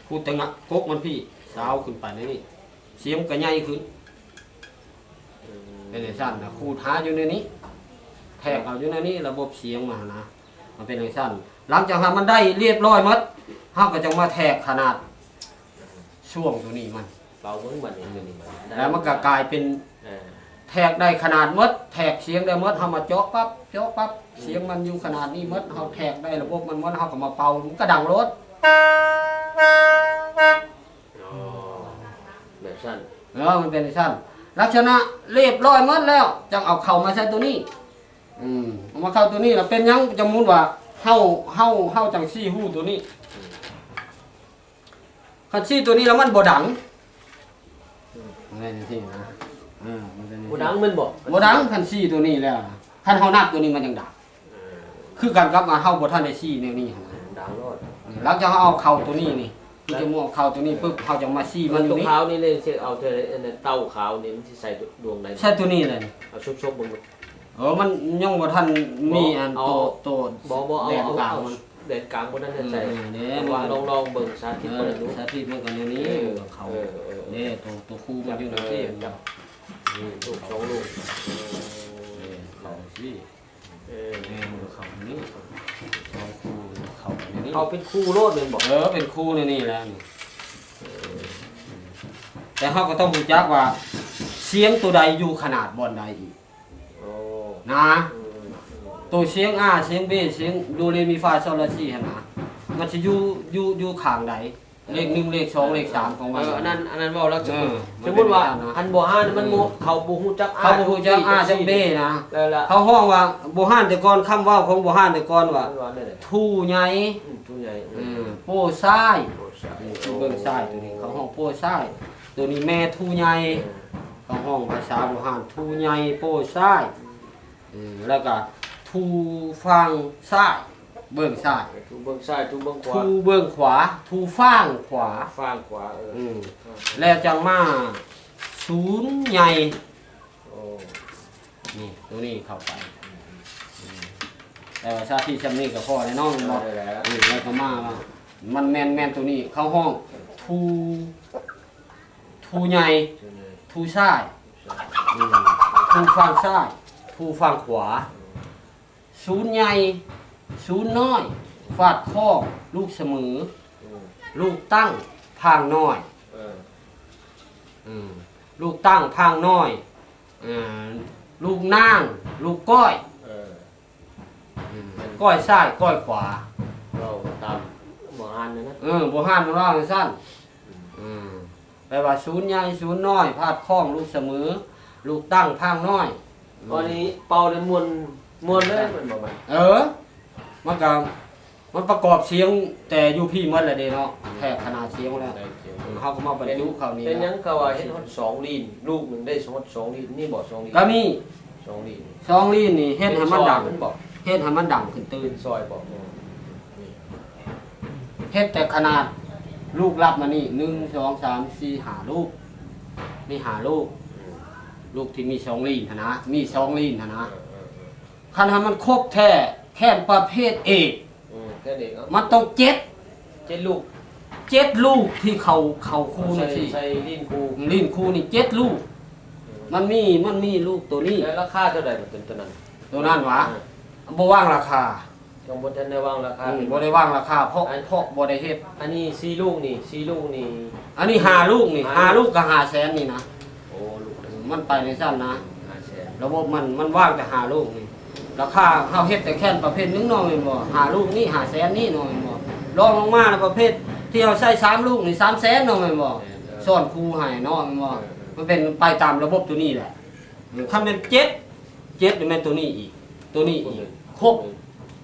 ຂູດແຕ່ງະ ກົກມັນພີ້ ສາວຂຶ້ນໄປໃນນີ້ ສຽງມັນກໍໃຫຍ່ຂຶ້ນ ອືມ ເປັນຈັ່ງຊັ້ນນະ ຂູດຫາຢູ່ໃນນີ້ ແທກເອົາຢູ່ໃນນີ້ ລະບົບສຽງມັນຫັ້ນນະ ມັນເປັນຈັ່ງຊັ້ນ. ຫຼັງຈາກນັ້ນມັນໄດ້ລຽບຮ້ອຍໝົດ ເຮົາກໍຈັ່ງມາແທກຂະໜາດຊ່ວງໂຕນີ້ມັນ ເປົ່າເບິ່ງບັດນີ້ ໂຕນີ້ມັນໄດ້ ແລ້ວມັນກໍກາຍເປັນ ເອີ ແທກໄດ້ຂະໜາດໝົດ ແທກສຽງໄດ້ໝົດ ເຮົາມາເຈາະປັບ ເຈາະປັບ ອືມ ສຽງມັນຢູ່ຂະໜາດນີ້ໝົດ ເຮົາແທກໄດ້ລະບົບມັນໝົດ ເຮົາກໍມາເປົ່າ ມັນກໍດັງໂລດ. ອໍ ແບບຊັ້ນ ເອີ ມັນເປັນຈັ່ງຊັ້ນ ລັກສະນະລຽບຮ້ອຍໝົດແລ້ວ ຈັ່ງເອົາເຂົ້າມາໃສ່ໂຕນີ້ ອືມ ເອົາມາເຂົ້າໂຕນີ້ລະເປັນຫຍັງ ສົມມຸດວ່າເຮົາ ເຮົາ ເຮົາຈັ່ງຊີ້ຮູໂຕນີ້ ອືມ ຄັນຊີ້ໂຕນີ້ລະມັນບໍ່ດັງ ອືມ ມັນເປັນຈັ່ງຊີ້ນະ ເອີ ມັນເປັນຈັ່ງຊີ້ ບໍ່ດັງແມ່ນບໍ່? ບໍ່ດັງ ຄັນຊີ້ໂຕນີ້ແລ້ວນະ ຄັນເຮົານັບໂຕນີ້ມັນຈັ່ງດັງ ເອີ ຄືກັນກັບວ່າເຮົາບໍ່ທັນໄດ້ຊີ້ແນວນີ້ຫັ້ນນະ ດັງໂລດ ຫຼັງຈາກເຮົາເອົາເຂົ້າໂຕນີ້ນີ້ ຄືຈະໝວກເຂົ້າໂຕນີ້ປຶບ ເຮົາຈະມາຊີ້ມັນຢູ່ນີ້ ໂຕຂາວນີ້ເລີຍ ຊິເອົາເທົ່າໃດ ອັນນັ້ນເຕົ້າຂາວນີ້ມັນຊິໃສ່ດວງໃດ? ໃສ່ໂຕນີ້ແຫຼະ ເອົາສົບໆເບິ່ງດູ ເອີ ມັນຍັງບໍ່ທັນມີອັນໂຕ ເອົາ ໂຕ ບໍ່ ບໍ່ ເອົາ ແດນກາງ ເອົາ ມັນ ແດນກາງບໍ່ທັນໄດ້ໃສ່ ເອີ ເອີ ແຕ່ວ່າລອງ ລອງເບິ່ງ ສາທິດ ເອີ ເບິ່ງດູ ສາທິດມັນກໍແນວນີ້ ເອີ ເບິ່ງເຂົ້າ ເອີ ເອີ ເດ້ ໂຕ ໂຕຄູ່ມັນຢູ່ນີ້ ຈັບ ນີ້ລູກສອງລູກ ເອີ ເຂົ້າຊີ້ ເອີ ແມ່ນ ເຂົ້ານີ້ ສອງຄູ່ ເຂົ້ານີ້ ເຂົ້າເປັນຄູ່ໂລດແມ່ນບໍ່? ເອີ ເປັນຄູ່ໃນນີ້ແຫຼະນີ້ ເອີ ແຕ່ເຮົາກໍຕ້ອງຮູ້ຈັກວ່າສຽງໂຕໃດຢູ່ຂະໜາດບ່ອນໃດອີກ ໂອ້ ນະ ອືມ ໂຕສຽງ A ສຽງ B ສຽງ ໂດ ເຣ ມີ ຟາ ຊໍ ລາ ຊີ ຫັ້ນນະ ມັນຊິຢູ່ ຢູ່ ຢູ່ຂ້າງໃດ ເລກໜຶ່ງ ເລກສອງ ເລກສາມຂອງມັນ ເອີ ອັນນັ້ນ ອັນນັ້ນເວົ້າແລ້ວ ເອີ ສົມມຸດວ່າ ມັນເປັນ ອັນບໍ່ຮານມັນ ເອີ ບໍ່ ເຂົາບໍ່ຮູ້ຈັກ ເຂົາບໍ່ຮູ້ຈັກ A ຈັກ B ນະ ເອີ ລະ ເຂົາຮ້ອງວ່າບໍ່ຮານແຕ່ກ່ອນ ຄຳເວົ້າຂອງບໍ່ຮານແຕ່ກ່ອນວ່າ ເອີ້ນວ່າແນວໃດ? ທູໃຫຍ່ ອືມ ທູໃຫຍ່ ເອີ ໂປ້ຊາຍ ໂປ້ຊາຍ ອືມ ເບິ່ງຊາຍ ໂຕນີ້ເຂົາຮ້ອງໂປ້ຊາຍ ໂຕນີ້ແມ່ທູໃຫຍ່ ເອີ ເຂົາຮ້ອງພາສາບໍ່ຮານ ທູໃຫຍ່ ໂປ້ຊາຍ ອືມ ເອີ ແລ້ວກະທູຝັ່ງຊ້າຍ ເບິ່ງຊ້າຍ ເອີ ທູເບິ່ງຊ້າຍ ທູເບິ່ງຂວາ ທູເບິ່ງຂວາ ທູຝັ່ງຂວາ ຝັ່ງຂວາ ເອີ ອືມ ເອີ ແລ້ວຈັ່ງມາສູນໃຫຍ່ ໂອ້ ນີ້ ໂຕນີ້ເຂົ້າໄປ ອືມ ແຕ່ວ່າສາທິດຊ່ຳນີ້ກໍພໍແລ້ວເນາະ ເອີ ແມ່ນບໍ່? ເອີ ແລ້ວກໍມາວ່າ ມັນແມ່ນ ແມ່ນໂຕນີ້ ເຂົາຮ້ອງ ເອີ ທູ ທູໃຫຍ່ ທູໃຫຍ່ ທູຊ້າຍ ອືມ ທູຝັ່ງຊ້າຍ ທູຝັ່ງຂວາ ເອີ ສູນໃຫຍ່ ສູນນ້ອຍ ຟາດຄ້ອງ ລູກສະເໝີ ອືມ ລູກຕັ້ງ ພາງນ້ອຍ ເອີ ອືມ ລູກຕັ້ງ ພາງນ້ອຍ ເອີ ລູກນາງ ລູກກ້ອຍ ເອີ ອືມ ກ້ອຍຊ້າຍ ກ້ອຍຂວາ ເວົ້າຕາມບໍ່ຮານນັ້ນນະ ເອີ ບໍ່ຮານມັນເວົ້າຈັ່ງຊັ້ນ ອືມ ອືມ ແປວ່າສູນໃຫຍ່ສູນນ້ອຍ ຟາດຄ້ອງລູກສະເໝີ ລູກຕັ້ງພາງນ້ອຍ ອັນນີ້ເປົ່າໄດ້ມ່ວນ ມ່ວນເລີຍແມ່ນບໍ່ບັດ? ເອີ ມັນກໍ ມັນປະກອບສຽງແຕ່ຢູ່ພີ້ໝົດແລ້ວເດ້ເນາະ ແທກຂະໜາດສຽງແລ້ວ ໄດ້ສຽງ ເຮົາກໍມາບັນຈຸເຂົ້ານີ້ ເປັນຫຍັງເຂົາວ່າເຮັດຮອດສອງລີ້ນ ລູກໜຶ່ງໄດ້ຮອດສອງລີ້ນ ມີບໍ່ສອງລີ້ນ? ກໍມີ ສອງລີ້ນ ສອງລີ້ນນີ້ເຮັດໃຫ້ມັນດັງ ເປັນຊອຍມັນບໍ່? ເຮັດໃຫ້ມັນດັງຂຶ້ນຕື່ມ ເປັນຊອຍບໍ່? ເຮັດແຕ່ຂະໜາດລູກລັບມານີ້ ໜຶ່ງ ສອງ ສາມ ສີ່ ຫ້າລູກ ມີຫ້າລູກ ອືມ ລູກທີ່ມີສອງລີ້ນຫັ້ນນະ ມີສອງລີ້ນຫັ້ນນະ ເອີໆໆ ຄັນໃຫ້ມັນຄົບແທ້ ແຄ້ນປະເພດເອກ ອືມ ແຄ່ນີ້ເນາະ ມັນຕ້ອງເຈັດ ເຈັດລູກ ເຈັດລູກທີ່ເຂົາ ເຂົາຄູ່ນີ້ ໃສ່ ຊິ ໃສ່ລີ້ນຄູ່ ລີ້ນຄູ່ນີ້ເຈັດລູກ ອືມ ມັນມີ ມັນມີລູກໂຕນີ້ ແລ້ວລາຄາເທົ່າໃດມັນເປັນໂຕນັ້ນ? ໂຕນັ້ນຫວາ? ເອີ ບໍ່ວາງລາຄາ ຍັງບໍ່ທັນໄດ້ວາງລາຄາ ອືມ ເປັນ ບໍ່ໄດ້ວາງລາຄາ ເພາະ ອັນ ເພາະບໍ່ໄດ້ເຮັດ ອັນນີ້ສີ່ລູກນີ້ ສີ່ລູກນີ້ ອັນນີ້ຫ້າລູກນີ້ ຫ້າລູກ ຫ້າລູກກໍຫ້າແສນນີ້ນະ ໂອ້ ລູກ ມັນໄປໃນຊັ້ນນະ ຫ້າແສນ ລະບົບມັນ ມັນວາງແຕ່ຫ້າລູກນີ້ ລາຄາເຮົາເຮັດແຕ່ແຄ້ນປະເພດໜຶ່ງເນາະ ແມ່ນບໍ່? ຫ້າລູກນີ້ຫ້າແສນນີ້ເນາະ ແມ່ນບໍ່? ລອງລົງມາລະປະເພດທີ່ເຮົາໃຊ້ສາມລູກນີ້ສາມແສນເນາະ ແມ່ນບໍ່? ແມ່ນ ເອີ ຊ້ອນຄູໃຫ້ເນາະ ແມ່ນບໍ່? ເອີ ມັນເປັນໄປຕາມລະບົບໂຕນີ້ແຫຼະ ຄັນແມ່ນເຈັດ ເຈັດນີ້ແມ່ນໂຕນີ້ອີກ ໂຕນີ້ອີກ ຄົບ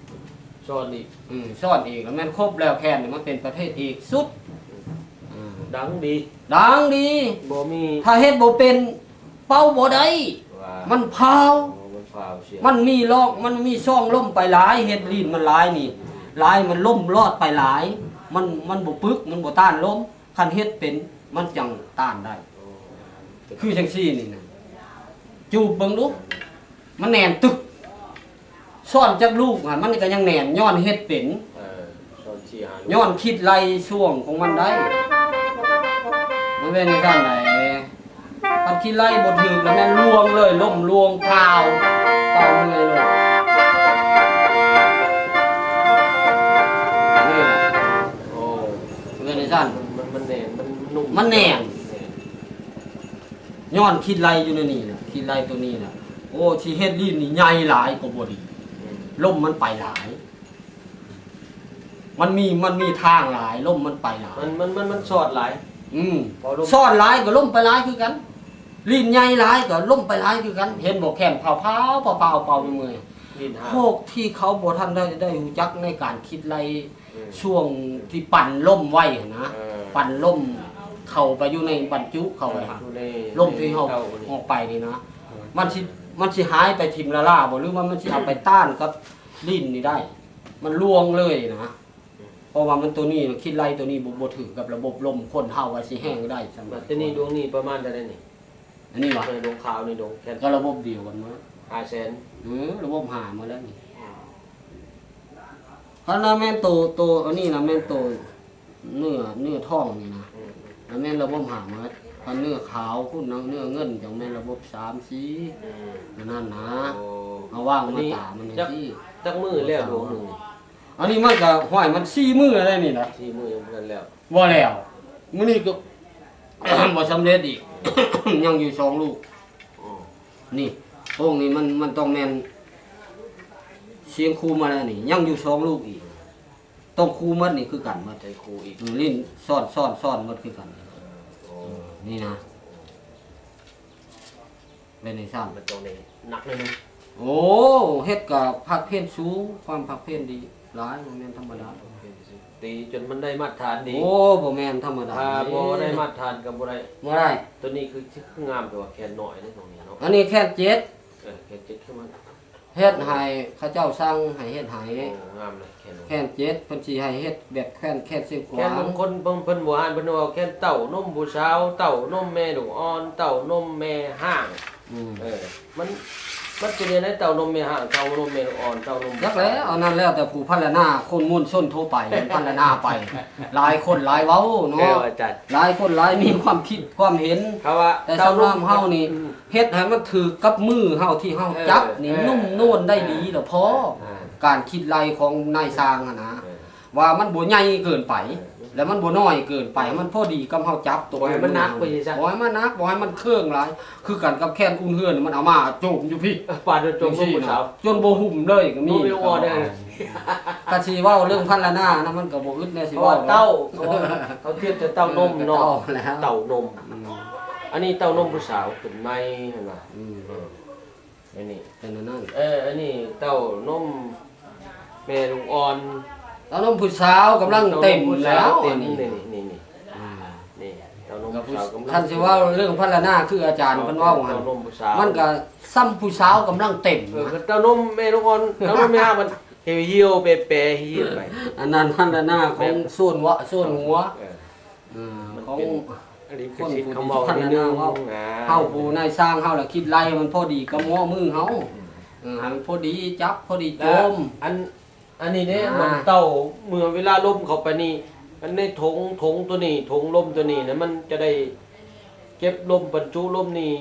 ຊ້ອນອີກ ອືມ ຊ້ອນອີກ ລະແມ່ນຄົບແລ້ວ ແຄ້ນນີ້ມັນເປັນປະເພດເອກສຸດ ອືມ ອືມ ດັງດີ ດັງດີ ບໍ່ມີ ຖ້າເຮັດບໍ່ເປັນ ເປົ່າບໍ່ໄດ້ ວ່າ ມັນພາວ ໂອ້ ມັນພາວສຽງ ມັນມີລອກ ມັນມີຊ່ອງລົມໄປຫຼາຍ ເຮັດລີ້ນມັນຫຼາຍນີ້ ຫຼາຍ ມັນລົມລອດໄປຫຼາຍ ມັນ ມັນບໍ່ປຶກ ມັນບໍ່ຕ້ານລົມ ຄັນເຮັດເປັນ ມັນຈັ່ງຕ້ານໄດ້ ໂອ້ ຄືຈັ່ງຊີ້ນີ້ນະ ຈູບເບິ່ງດູ ມັນແໜ້ນຕຶກ ຊ້ອນຈັກລູກຫັ້ນ ມັນກໍຍັງແໜ້ນ ຍ້ອນເຮັດເປັນ ເອີ ຊ້ອນສີ່ຫ້າລູກ ຍ້ອນຄິດໄລ່ຊ່ວງຂອງມັນໄດ້ ມັນເປັນຈັ່ງຊັ້ນໃດ ຄັນຄິດໄລ່ບໍ່ຖືກລະແມ່ນລ່ວງເລີຍ ລົ້ມລ່ວງພາວ ພາວເມື່ອຍໂລດ ນີ້ ໂອ້ ເປັນຈັ່ງຊັ້ນ ມັນ ມັນແໜ້ນ ມັນນຸ້ມ ມັນແໜ້ນ ແໜ້ນ ຍ້ອນຄິດໄລ່ຢູ່ໃນນີ້ນະ ຄິດໄລ່ໂຕນີ້ນະ ໂອ້ ຊິເຮັດລີ້ນນີ້ໃຫຍ່ຫຼາຍກໍບໍ່ດີ ອືມ ລົມມັນໄປຫຼາຍ ມັນມີ ມັນມີທາງຫຼາຍ ລົມມັນໄປຫຼາຍ ມັນ ມັນ ມັນ ມັນຊອດຫຼາຍ ອືມ ພໍລົມ ຊອດຫຼາຍກໍລົມໄປຫຼາຍຄືກັນ ລີ້ນໃຫຍ່ຫຼາຍກໍລົມໄປຫຼາຍຄືກັນ ເຫັນບໍ່ ແຄ້ນພາວໆ ພາວໆ ເປົ່າເມື່ອຍ ລີ້ນຫ້າ ພວກທີ່ເຂົາບໍ່ທັນໄດ້ ໄດ້ຮູ້ຈັກໃນການຄິດໄລ່ ອືມ ຊ່ວງທີ່ປັ່ນລົມໄວ້ຫັ້ນນະ ເອີ ປັ່ນລົມເຂົ້າໄປຢູ່ໃນບັນຈຸເຂົ້າໄປຫາ ເອີ ຢູ່ໃນ ລົມທີ່ເຮົາ ໃນເຕົ້ານີ້ ອອກໄປນີ້ນະ ເອີ ມັນຊິ ມັນຊິຫາຍໄປຖິ້ມລ້າໆບໍ່ ຫຼືວ່າມັນຊິເອົາໄປຕ້ານກັບ ຫຼິ້ນນີ້ໄດ້ ມັນລ່ວງເລີຍນະ ເພາະວ່າມັນໂຕນີ້ ຄິດໄລ່ໂຕນີ້ບໍ່ ບໍ່ຖືກກັບລະບົບລົມ ຄົນເຮົາວ່າຊິແຮງໄດ້ສ່ຳໃດ ແຕ່ນີ້ດວງນີ້ປະມານເທົ່າໃດນີ້? ອັນນີ້ຫວາ? ເອີ ດວງຂາວນີ້ ດວງແຄນ ກໍລະບົບດຽວກັນໝົດ ຫ້າແສນ ເອີ ລະບົບຫ້າໝົດແລ້ວນີ້ ອືມ ຄັນວ່າແມ່ນໂຕ ໂຕອັນນີ້ນະ ແມ່ນໂຕ ເນື້ອ ເນື້ອທ້ອງນີ້ນະ ອືມ ລະແມ່ນລະບົບຫ້າໝົດ ຄັນເນື້ອຂາວພຸ້ນນະ ເນື້ອເງິນຈັ່ງແມ່ນລະບົບສາມສີ່ ອືມ ອັນນັ້ນນະ ໂອ້ ເຮົາວາງມາຕາມັນຈັ່ງຊີ້ ຈັກມື້ແລ້ວດວງໜຶ່ງນີ້? ອັນນີ້ມັນກະ ຫ້ວຍ ມັນສີ່ມື້ແລ້ວນີ້ນະ ສີ່ມື້ຍັງບໍ່ທັນແລ້ວ ບໍ່ແລ້ວ ມື້ນີ້ກໍ ບໍ່ສຳເລັດອີກ ຍັງຢູ່ສອງລູກ ອືມ ນີ້ ໂອ່ງນີ້ມັນ ມັນຕ້ອງແມ່ນ ຊຽງຄູມາແລ້ວນີ້ ຍັງຢູ່ສອງລູກອີກ ຕ້ອງຄູໝົດນີ້ຄືກັນໝົດ ໃຫ້ຄູອີກ ອືມ ຫຼິ້ນຊ້ອນ ຊ້ອນ ຊ້ອນໝົດຄືກັນ ໂອ້ ນີ້ນະ ເປັນຈັ່ງຊັ້ນ ມັນຕ້ອງໄດ້ໜັກໜ້ອຍໜຶ່ງ ໂອ້ ເຮັດກະພາກເພນສູງ ຄວາມພາກເພນດີຫຼາຍ ບໍ່ແມ່ນທຳມະດາ ພາກເພນສູງ ຕີຈົນມັນໄດ້ມາດຖານດີ ໂອ້ ບໍ່ແມ່ນທຳມະດາ ຖ້າບໍ່ໄດ້ມາດຖານກໍບໍ່ໄດ້ ບໍ່ໄດ້ ໂຕນີ້ຄື ຄືງາມ ແຕ່ວ່າແຄນນ້ອຍເດ້ ໂຕນີ້ເນາະ ອັນນີ້ແຄນເຈັດ ເອີ ແຄນເຈັດຄືມັນ ເຮັດໃຫ້ເຂົາເຈົ້າສັ່ງໃຫ້ເຮັດໃຫ້ ໂອ້ ງາມເລີຍ ແຄນ ແຄນເຈັດ ເພິ່ນຊິໃຫ້ເຮັດແບບແຄນ ແຄນຊຽງຂວາງ ແຄນບາງຄົນເພິ່ນ ເພິ່ນບູຮານເພິ່ນເວົ້າແຄນເຕົ້ານົມຜູ້ສາວ ເຕົ້ານົມແມ່ລູກອ່ອນ ເຕົ້ານົມແມ່ຮ້າງ ອືມ ເອີ ມັນ ມັນເປັນຈັ່ງໃດ ເຕົ້ານົມແມ່ຮ້າງ ເຕົ້ານົມແມ່ລູກອ່ອນ ເຕົ້ານົມ ຈັກແລ້ວ ອັນນັ້ນແລ້ວແຕ່ຜູ້ພັນລະນາ ຄົນມວນຊົນທົ່ວໄປພັນລະນາໄປ ຫຼາຍຄົນຫຼາຍເວົ້າເນາະ ເອີ ອາຈານ ຫຼາຍຄົນຫຼາຍມີຄວາມຄິດຄວາມເຫັນ ເພາະວ່າ ແຕ່ສຳລັບເຮົານີ້ ອືມ ເຮັດໃຫ້ມັນຖືກກັບມືເຮົາທີ່ເຮົາ ເອີ ຈັບນີ້ ເອີ ນຸ້ມນວນໄດ້ດີລະພໍ ເອີ ການຄິດໄລ່ຂອງນາຍຊ່າງຫັ້ນນະ ເອີ ວ່າມັນບໍ່ໃຫຍ່ເກີນໄປ ເອີ ແລະມັນບໍ່ນ້ອຍເກີນໄປ ໃຫ້ມັນພໍດີກັບເຮົາຈັບໂຕ ບໍ່ໃຫ້ມັນໜັກໄປ ບໍ່ໃຫ້ມັນໜັກ ບໍ່ໃຫ້ມັນເຄິ່ງຫຼາຍ ຄືກັນກັບແຄນອຸ່ນເຮືອນ ມັນເອົາມາໂຈມຢູ່ພີ້ ປາດໂຈມ ຈັ່ງຊີ້ນະ ຈົນບໍ່ຫຸ້ມເລີຍກໍມີ ຄັນຊິເວົ້າເລື່ອງພັນລະນານະ ມັນກໍບໍ່ອຶດແນວຊິເວົ້າ ເຕົ້າ ເຂົາ ເຂົາທຽບແຕ່ເຕົ້ານົມເນາະ ເຕົ້ານົມ ອືມ ອັນນີ້ເຕົ້ານົມຜູ້ສາວຂຶ້ນໃໝ່ຫັ້ນວ່າ ອືມ ເອີ ອັນນີ້ ເປັນອັນນັ້ນ ເອີ ອັນນີ້ເຕົ້ານົມແມ່ລູກອ່ອນ ເຕົ້ານົມຜູ້ສາວກຳລັງເຕັມແລ້ວ ເຕົ້ານົມຜູ້ສາວເຕັມ ອັນນີ້ ນີ້ ນີ້ ນີ້ ອືມ ນີ້ ຜູ້ສາວກຳລັງ ຄັນຊິເວົ້າເລື່ອງພັນລະນາ ຄືອາຈານເພິ່ນເວົ້າຫັ້ນ ເຕົ້ານົມຜູ້ສາວ ມັນກໍສ່ຳຜູ້ສາວກຳລັງເຕັມ ເອີ ນະ ກໍເຕົ້ານົມແມ່ລູກອ່ອນ ເຕົ້ານົມແມ່ເຮົາມັນ ເອີ ຫ່ຽວແປໆ ຫ່ຽວໄປ ອັນນັ້ນພັນລະນາຂອງ ແມ່ນ ສ່ວນວະ ສ່ວນຫົວ ເອີ ເອີ ມັນ ຂອງ ເປັນລິຂະສິດຄຳເວົ້າ ຄົນຜູ້ທີ່ພັນລະນາເວົ້າ ເຮົາຜູ້ນາຍຊ່າງເຮົາລະຄິດໄລ່ໃຫ້ມັນພໍດີກັບງໍມືເຮົາ ອືມ ເອີ ໃຫ້ມັນພໍດີຈັບ ພໍດີໂຈມ ແລ້ວອັນ ອັນນີ້ເດ້ ອ່າ ນ້ອງເຕົ້າ ເມື່ອເວລາລົມເຂົ້າໄປນີ້ ອັນໃນຖົງ ຖົງຕົວນີ້ ຖົງລົມຕົວນີ້ນະ ມັນຈະໄດ້ເກັບລົມ ບັນຈຸລົມນີ້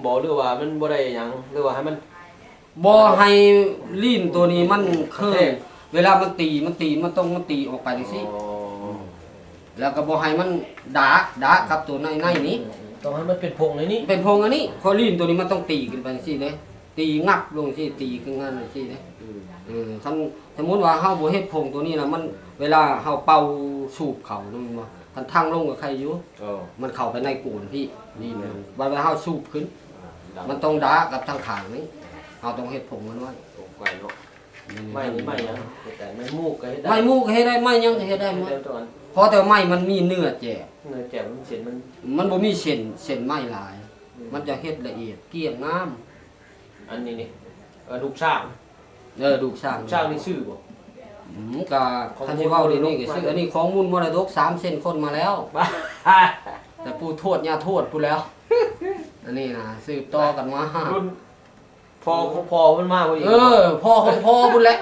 ບໍ່ ຫຼືວ່າມັນບໍ່ໄດ້ຫຍັງ ຫຼືວ່າໃຫ້ມັນ ບໍ່ໃຫ້ລີ້ນຕົວນີ້ມັນເຄີງ ແທກ ເວລາມັນຕີ ມັນຕີ ມັນຕ້ອງ ມັນຕີອອກໄປຈັ່ງຊີ້ ອໍ ແລ້ວກໍບໍ່ໃຫ້ມັນດາ ດາກັບຕົວໃນ ໃນນີ້ ອືມ ຕ້ອງໃຫ້ມັນເປັນພົງໃນນີ້ ເປັນພົງອັນນີ້ ເພາະລີ້ນຕົວນີ້ມັນຕ້ອງຕີຂຶ້ນໄປຈັ່ງຊີ້ເດ້ ຕີງັບລົງຊີ້ ຕີຂຶ້ນຫັ້ນຈັ່ງຊີ້ເດ້ ອືມ ເອີ ຄັນສົມມຸດວ່າເຮົາບໍ່ເຮັດຜົງຕົວນີ້ນະ ມັນ ເວລາເຮົາເປົ່າສູບເຂົ້ານະ ແມ່ນບໍ່ ຄັນທັງລົງກໍໄຄຢູ່ ເອີ ມັນເຂົ້າໄປໃນໂກນພີ້ ນີ້ນະ ອືມ ບັດເວລາເຮົາສູບຂຶ້ນ ອ່າ ມັນຕ້ອງດາກັບທາງຂ້າງນີ້ ເຮົາຕ້ອງເຮັດຜົງມັນໄວ້ ຜົງໄວ້ເນາະ ອືມ ໄມ້ນີ້ໄມ້ຫຍັງ ເຮັດໄດ້ ໄມ້ໝູກກໍເຮັດໄດ້ ໄມ້ໝູກກໍເຮັດໄດ້ ໄມ້ຫຍັງກໍເຮັດໄດ້ໝົດ ເຮັດໄດ້ໝົດ ພໍແຕ່ໄມ້ມັນມີເນື້ອແຈບ ເນື້ອແຈບມັນເສັ້ນມັນ ມັນບໍ່ມີເສັ້ນ ເສັ້ນໄມ້ຫຼາຍ ອືມ ມັນຈະເຮັດລະອຽດ ກ້ຽງ ງາມ ອັນນີ້ນີ້ ເອີ ລູກຊ້າງ ເອີ ລູກຊ້າງ ຊ້າງນີ້ຊື້ບໍ່? ອືມ ກະ ຂອງ ຄັນຊິເວົ້າດຽວນີ້ກໍຊື້ ມັນ ອັນນີ້ຂອງມູນມໍລະດົກສາມເຊັ່ນຄົນມາແລ້ວ ແຕ່ປູ່ທວດຍ່າທວດພຸ້ນແລ້ວ ອັນນີ້ນະ ສືບຕໍ່ກັນມາ ລຸ້ນພໍ່ຂອງພໍ່ມັນມາພຸ້ນອີກ ເອີ ພໍ່ຂອງພໍ່ພຸ້ນແຫຼະ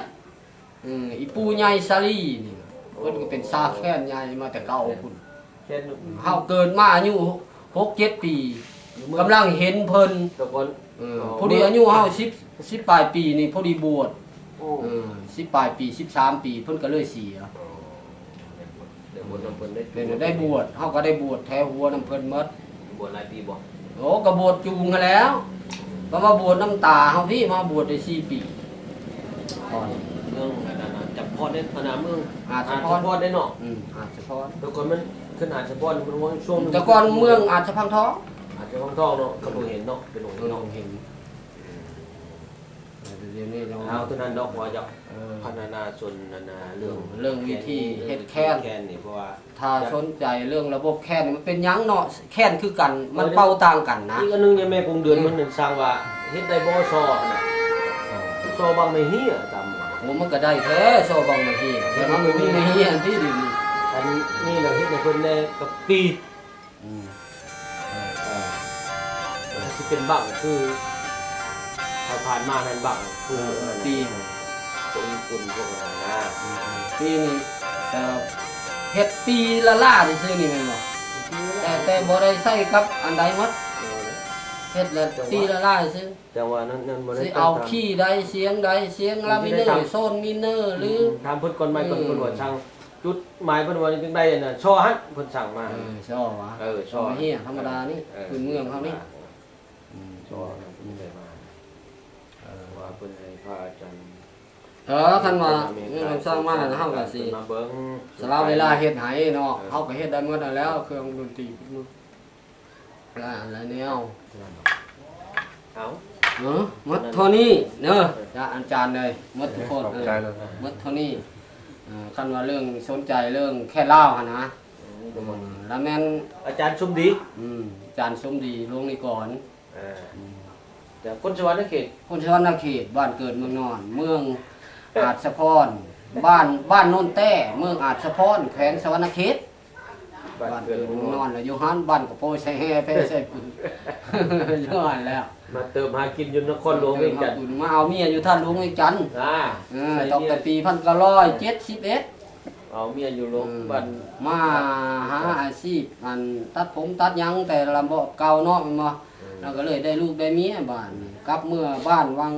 ອືມ ອີ່ປູ່ໃຫຍ່ສາລີນີ້ ເພິ່ນກໍເປັນຊາວແຄນໃຫຍ່ມາແຕ່ເກົ່າພຸ້ນ ແຄນ ເຮົາເກີດມາອາຍຸຫົກເຈັດປີ ຢູ່ເມືອງ ກຳລັງເຫັນເພິ່ນ ແຕ່ກ່ອນ ເອີ ອໍ ພໍດີອາຍຸເຮົາສິບ ສິບປາຍປີນີ້ ພໍດີບວດ ໂອ້ ເອີ ສິບປາຍປີ ສິບສາມປີ ເພິ່ນກໍເລີຍເສຍ ອໍ ໄດ້ບວດນຳເພິ່ນ ໄດ້ ເພິ່ນໄດ້ບວດ ເຮົາກໍໄດ້ບວດແຖວຫົວນຳເພິ່ນໝົດ ບວດຫຼາຍປີບໍ່? ໂອ້ ກໍບວດຈູງຫັ້ນແຫຼ້ວ ກໍມາບວດນຳຕາເຮົາພີ້ ມາບວດໄດ້ສີ່ປີ ເມືອງອັນນັ້ນນະ ຈຳພອນເດ້ ອັນນະ ເມືອງອາດສະພອນ ອາດສະພອນເດ້ເນາະ ອືມ ອາດສະພອນ ແຕ່ກ່ອນມັນຂຶ້ນອາດສະພອນ ມັນວ່າຊ່ວງ ແຕ່ກ່ອນເມືອງອາດສະພັງທອງ ອາດສະພັງທອງເນາະ ເຂົາບໍ່ເຫັນເນາະ ເປັນໂຮງເຫັນເນາະ ເປັນໂຮງເຫັນ ອືມ ດຽວນີ້ເນາະ ເອົາເທົ່ານັ້ນດອກວ່າຈະ ເອີ ພັນລະນາຊົນນັ້ນນະ ເລື່ອງ ເລື່ອງວິທີເຮັດແຄນ ແຄນນີ້ ເພາະວ່າ ຖ້າສົນໃຈເລື່ອງລະບົບແຄນນີ້ ມັນເປັນຫຍັງເນາະ ແຄນຄືກັນ ມັນເປົ່າຕ່າງກັນນະ ອີກອັນໜຶ່ງ ຍາແມ່ກົງເດືອນ ອືມ ມັນສັ່ງວ່າເຮັດໄດ້ບໍ່ ຊໍຫັ້ນນະ ຊໍບັ້ງໄມ້ເຮ້ຍ ຕາມ ໂອ້ ມັນກໍໄດ້ແທ້ ຊໍບັ້ງໄມ້ເຮ້ຍ ແຕ່ມັນບໍ່ມີໄມ້ເຮ້ຍອັນທີ່ດີນີ້ ອັນນີ້ລະເຮັດໃຫ້ເພິ່ນແດ່ກັບປີ ອືມ ເອີ ເອີ ຖ້າຊິເປັນບັ້ງຄືຜ່ານໆມານັ້ນ ບັ້ງຄື ເອີ ເອີ ປີ ພວກຍີ່ປຸ່ນພວກນັ້ນນະ ອືມ ປີນີ້ກໍເຮັດປີລະລ້າຊື່ໆນີ້ແມ່ນບໍ່? ແຕ່ ແຕ່ບໍ່ໄດ້ໃຊ້ກັບອັນໃດໝົດ ເອີ ເຮັດລະ ຈັ່ງວ່າ ປີລະລ້າຊື່ ຈັ່ງວ່ານັ້ນ ນັ້ນບໍ່ໄດ້ ຊິເອົາຄີໃດ ສຽງໃດ ສຽງລາມີເນີ ໂຊນມີເນີ ອືມ ຫຼື ອືມ ຖາມເພິ່ນກ່ອນ ໄມ້ກ່ອນ ເອີ ເພິ່ນວ່າສັ່ງ ຈຸດໝາຍເພິ່ນວ່າຈັ່ງໃດ ອັນນັ້ນ ຊໍຫັ້ນ ເພິ່ນສັ່ງມາ ເອີ ຊໍຫວາ ເອີ ຊໍ ເຮົຍທຳມະດານີ້ ເອີ ພື້ນເມືອງເຮົານີ້ ຊໍ ອືມ ເພິ່ນໄດ້ມາ ເອີ ວ່າເພິ່ນໃຫ້ພະອາຈານ ເອີ ຄັນວ່າເງິນມັນສ້າງມາ ເຮົາກໍຊິ ເພິ່ນມາເບິ່ງ ສະຫຼະເວລາເຮັດໃຫ້ເນາະ ເອີ ເຮົາກໍເຮັດໄດ້ໝົດຫັ້ນແຫຼ້ວ ເຄື່ອງດົນຕີ ຫຼາຍ ຫຼາຍແນວ ເອົາ ເອີ ໝົດເທົ່ານີ້ເດີ ເອີ ອາຈານເອີຍ ໝົດທຸກຄົນ ຂອບໃຈ ເອີ ຫຼາຍໆ ໝົດເທົ່ານີ້ ເອີ ຄັນວ່າເລື່ອງສົນໃຈເລື່ອງແຄນລາວຫັ້ນນະ ອືມ ລະແມ່ນອາຈານສົມດີ ອືມ ອາຈານສົມດີ ຫຼວງນິກອນ ເອີ ອືມ ຈາກຄົນສະຫວັນນະເຂດ ຄົນສະຫວັນນະເຂດ ບ້ານເກີດເມືອງນອນ ເມືອງອາດສະພອນ ບ້ານ ບ້ານໂນນແຕ້ ເມືອງອາດສະພອນ ແຂວງສະຫວັນນະເຂດ ບ້ານເກີດເມືອງນອນ ແລ້ວຢູ່ຫັ້ນ ບ້ານກະໂປໃສ່ແຮ່ແພໃສ່ປຸນ ຢູ່ຫັ້ນແລ້ວ ມາເຕີມຫາກິນຢູ່ນະຄອນຫຼວງວຽງຈັນ ມາເອົາເມຍຢູ່ທ່ານຫຼວງວຽງຈັນ ອາ ເອີ ຕັ້ງແຕ່ປີພັນເກົ້າຮ້ອຍເຈັດສິບເອັດ ເອົາເມຍຢູ່ໂລງ ອືມ ບ້ານ ມາຫາອາຊີບ ອັນ ຕັດຜົມຕັດຫຍັງ ແຕ່ລະບໍ່ເກົ່າເນາະ ແມ່ນບໍ່? ອືມ ລາວກໍເລີຍໄດ້ລູກໄດ້ເມຍ ບາດນີ້ ກັບເມືອບ້ານວັງ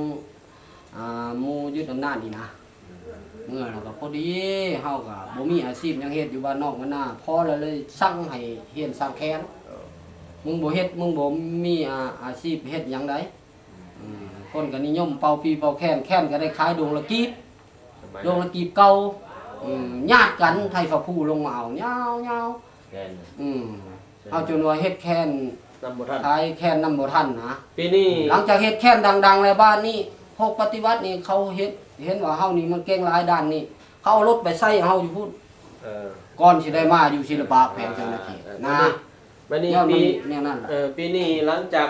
ອ່າ ໝູ່ຍຶດອຳນາດນີ້ນະ ເມື່ອແລ້ວກໍພໍດີ ເຮົາກໍບໍ່ມີອາຊີບຫຍັງເຮັດຢູ່ບ້ານນອກບ້ານນາ ພໍແລ້ວເລີຍສັ່ງໃຫ້ຮຽນສ້າງແຄນ ເອີ ມຶງບໍ່ເຮັດ ມຶງບໍ່ມີອາ ອາຊີບເຮັດຫຍັງໃດ ອືມ ເອີ ຄົນກໍນິຍົມເປົ່າປີເປົ່າແຄນ ແຄນກໍໄດ້ຂາຍດົງລະກີບ ດົງລະກີບເກົ່າ ອືມ ຍາດກັນ ໄທຟ້າພູລົງມາເອົາ ຍາວໆ ແມ່ນ ອືມ ເຮົາຈົນວ່າເຮັດແຄນນຳບໍ່ທັນ ຂາຍແຄນນຳບໍ່ທັນນະ ປີນີ້ ຫຼັງຈາກເຮັດແຄນດັງໆແລ້ວ ບາດນີ້ພວກປະຕິວັດນີ້ເຂົາເຮັດ ເຫັນວ່າເຮົານີ້ມັນເກັ່ງຫຼາຍດ້ານນີ້ ເຂົາເອົາລົດໄປໃສ່ເຮົາຢູ່ພຸ້ນ ເອີ ກ່ອນຊິໄດ້ມາຢູ່ສິລະປະແຂວງສະຫວັນນະເຂດ ເອີ ນະ ຕອນນີ້ ບັດນີ້ ຍ້ອນມັນ ປີ ແນວນັ້ນລະ ເອີ ປີນີ້ຫຼັງຈາກ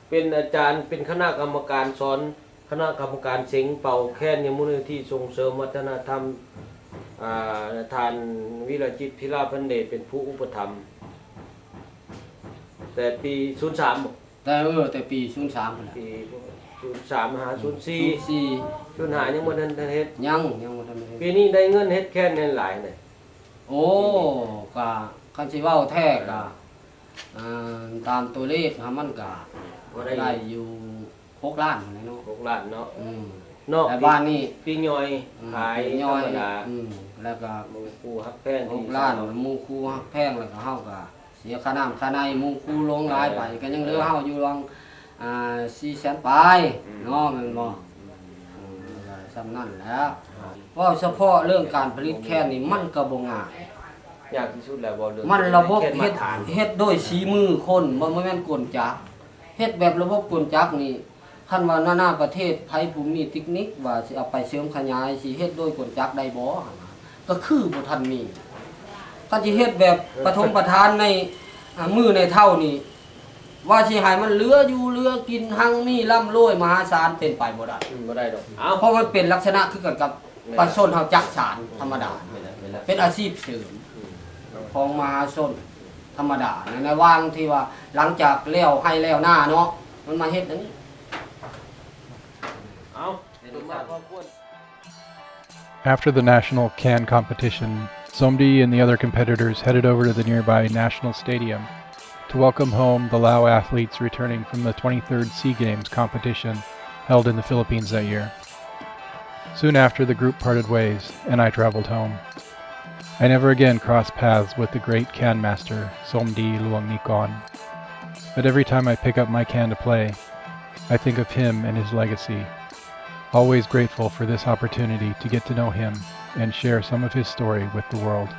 ເປັນອາຈານ ເປັນຄະນະກຳມະການສອນ ຄະນະກຳມະການເສັງເປົ່າແຄນ ຍັງມູນນິທິສົ່ງເສີມວັດທະນະທຳ ອ່າ ທ່ານ ວິລະຈິດ ພິລາພັນເດດ ເປັນຜູ້ອຸປະຖຳ ແຕ່ປີ ສູນສາມ ບໍ່? ແຕ່ ເອີ ແຕ່ປີ ສູນສາມ ພຸ້ນແຫຼະ ປີ ສູນສາມ ຫາ ອືມ ສູນສີ່ ສູນສີ່ ສູນຫ້າ ຍັງບໍ່ທັນເຮັດ ຍັງ ຍັງບໍ່ທັນເຮັດ ປີນີ້ໄດ້ເງິນເຮັດແຄນແມ່ນຫຼາຍເດ້. ໂອ້ ກະຄັນຊິເວົ້າແທ້ກະ ອ່າ ຕາມຕົວເລກຫັ້ນມັນກະ ບໍ່ໄດ້ ໄດ້ຢູ່ຫົກລ້ານຫັ້ນແຫຼະເນາະ ຫົກລ້ານເນາະ ອືມ ນອກ ແຕ່ບ້ານນີ້ ປີ້ຍ່ອຍ ອືມ ຂາຍ ປີ້ຍ່ອຍ ທຳມະດາ ອືມ ແລ້ວກະ ໝູ່ຄູ່ຮັກແພງ ຫົກລ້ານ ທີ່ສາມ ໝູ່ຄູ່ຮັກແພງ ແລ້ວກະເຮົາກະເສຍຄ່ານ້ຳຄ່າໃນ ໝູ່ຄູ່ລົງຫຼາຍໄປ ເອີ ກະຍັງເຫຼືອເຮົາຢູ່ລອງ ອ່າ ສີ່ແສນປາຍ ອືມ ເນາະ ແມ່ນບໍ່? ອືມ ກໍສ່ຳນັ້ນແຫຼະ ເວົ້າສະເພາະເລື່ອງການຜະລິດແຄນນີ້ ມັນກໍບໍ່ງ່າຍ ຍາກທີ່ສຸດແລ້ວ ເວົ້າເລື່ອງ ມັນລະບົບເຮັດ ແຄນມາດຖານ ເຮັດໂດຍສີມືຄົນ ບໍ່ ບໍ່ແມ່ນກົນຈັກ ເຮັດແບບລະບົບກົນຈັກນີ້ ຄັນວ່ານານາປະເທດ ໃຜຜູ້ມີເຕັກນິກວ່າຊິເອົາໄປເສີມຂະຫຍາຍ ຊິເຮັດໂດຍກົນຈັກໄດ້ບໍ່ຫັ້ນນະ ກໍຄືບໍ່ທັນມີ ຄັນຊິເຮັດແບບປະຖົມປະທານໃນ ອ່າ ມື້ໃນເຖົ້ານີ້ ວ່າຊິໃຫ້ມັນເຫຼືອຢູ່ເຫຼືອກິນ ຮັ່ງມີລ່ຳລວຍມະຫາສານ ເປັນໄປບໍ່ໄດ້ ອືມ ບໍ່ໄດ້ດອກ ເອົາ ເພາະມັນເປັນລັກສະນະຄືກັນກັບ ແມ່ນ ປະຊາຊົນເຮົາຈັກສານ ອືມ ທຳມະດາ ແມ່ນແຫຼະ ແມ່ນແຫຼະ ເປັນອາຊີບເສີມ ອືມ ຂອງມະຫາຊົນທຳມະດາ ໃນ ໃນຫວ່າງທີ່ວ່າຫຼັງຈາກແລ້ວໄຮ່ແລ້ວນາເນາະ ມັນມາເຮັດອັນນີ້ ເອົາ ເປັນມາກພໍຄວນ. After the national can competition, Somdi and the other competitors headed over to the nearby National Stadium to welcome home the Lao athletes returning from the twenty-third SEA Games competition held in the Philippines that year. Soon after, the group parted ways, and I traveled home. I never again crossed paths with the great can master, Somdi Luangnikorn. But every time I pick up my can to play, I think of him and his legacy. Always grateful for this opportunity to get to know him and share some of his story with the world.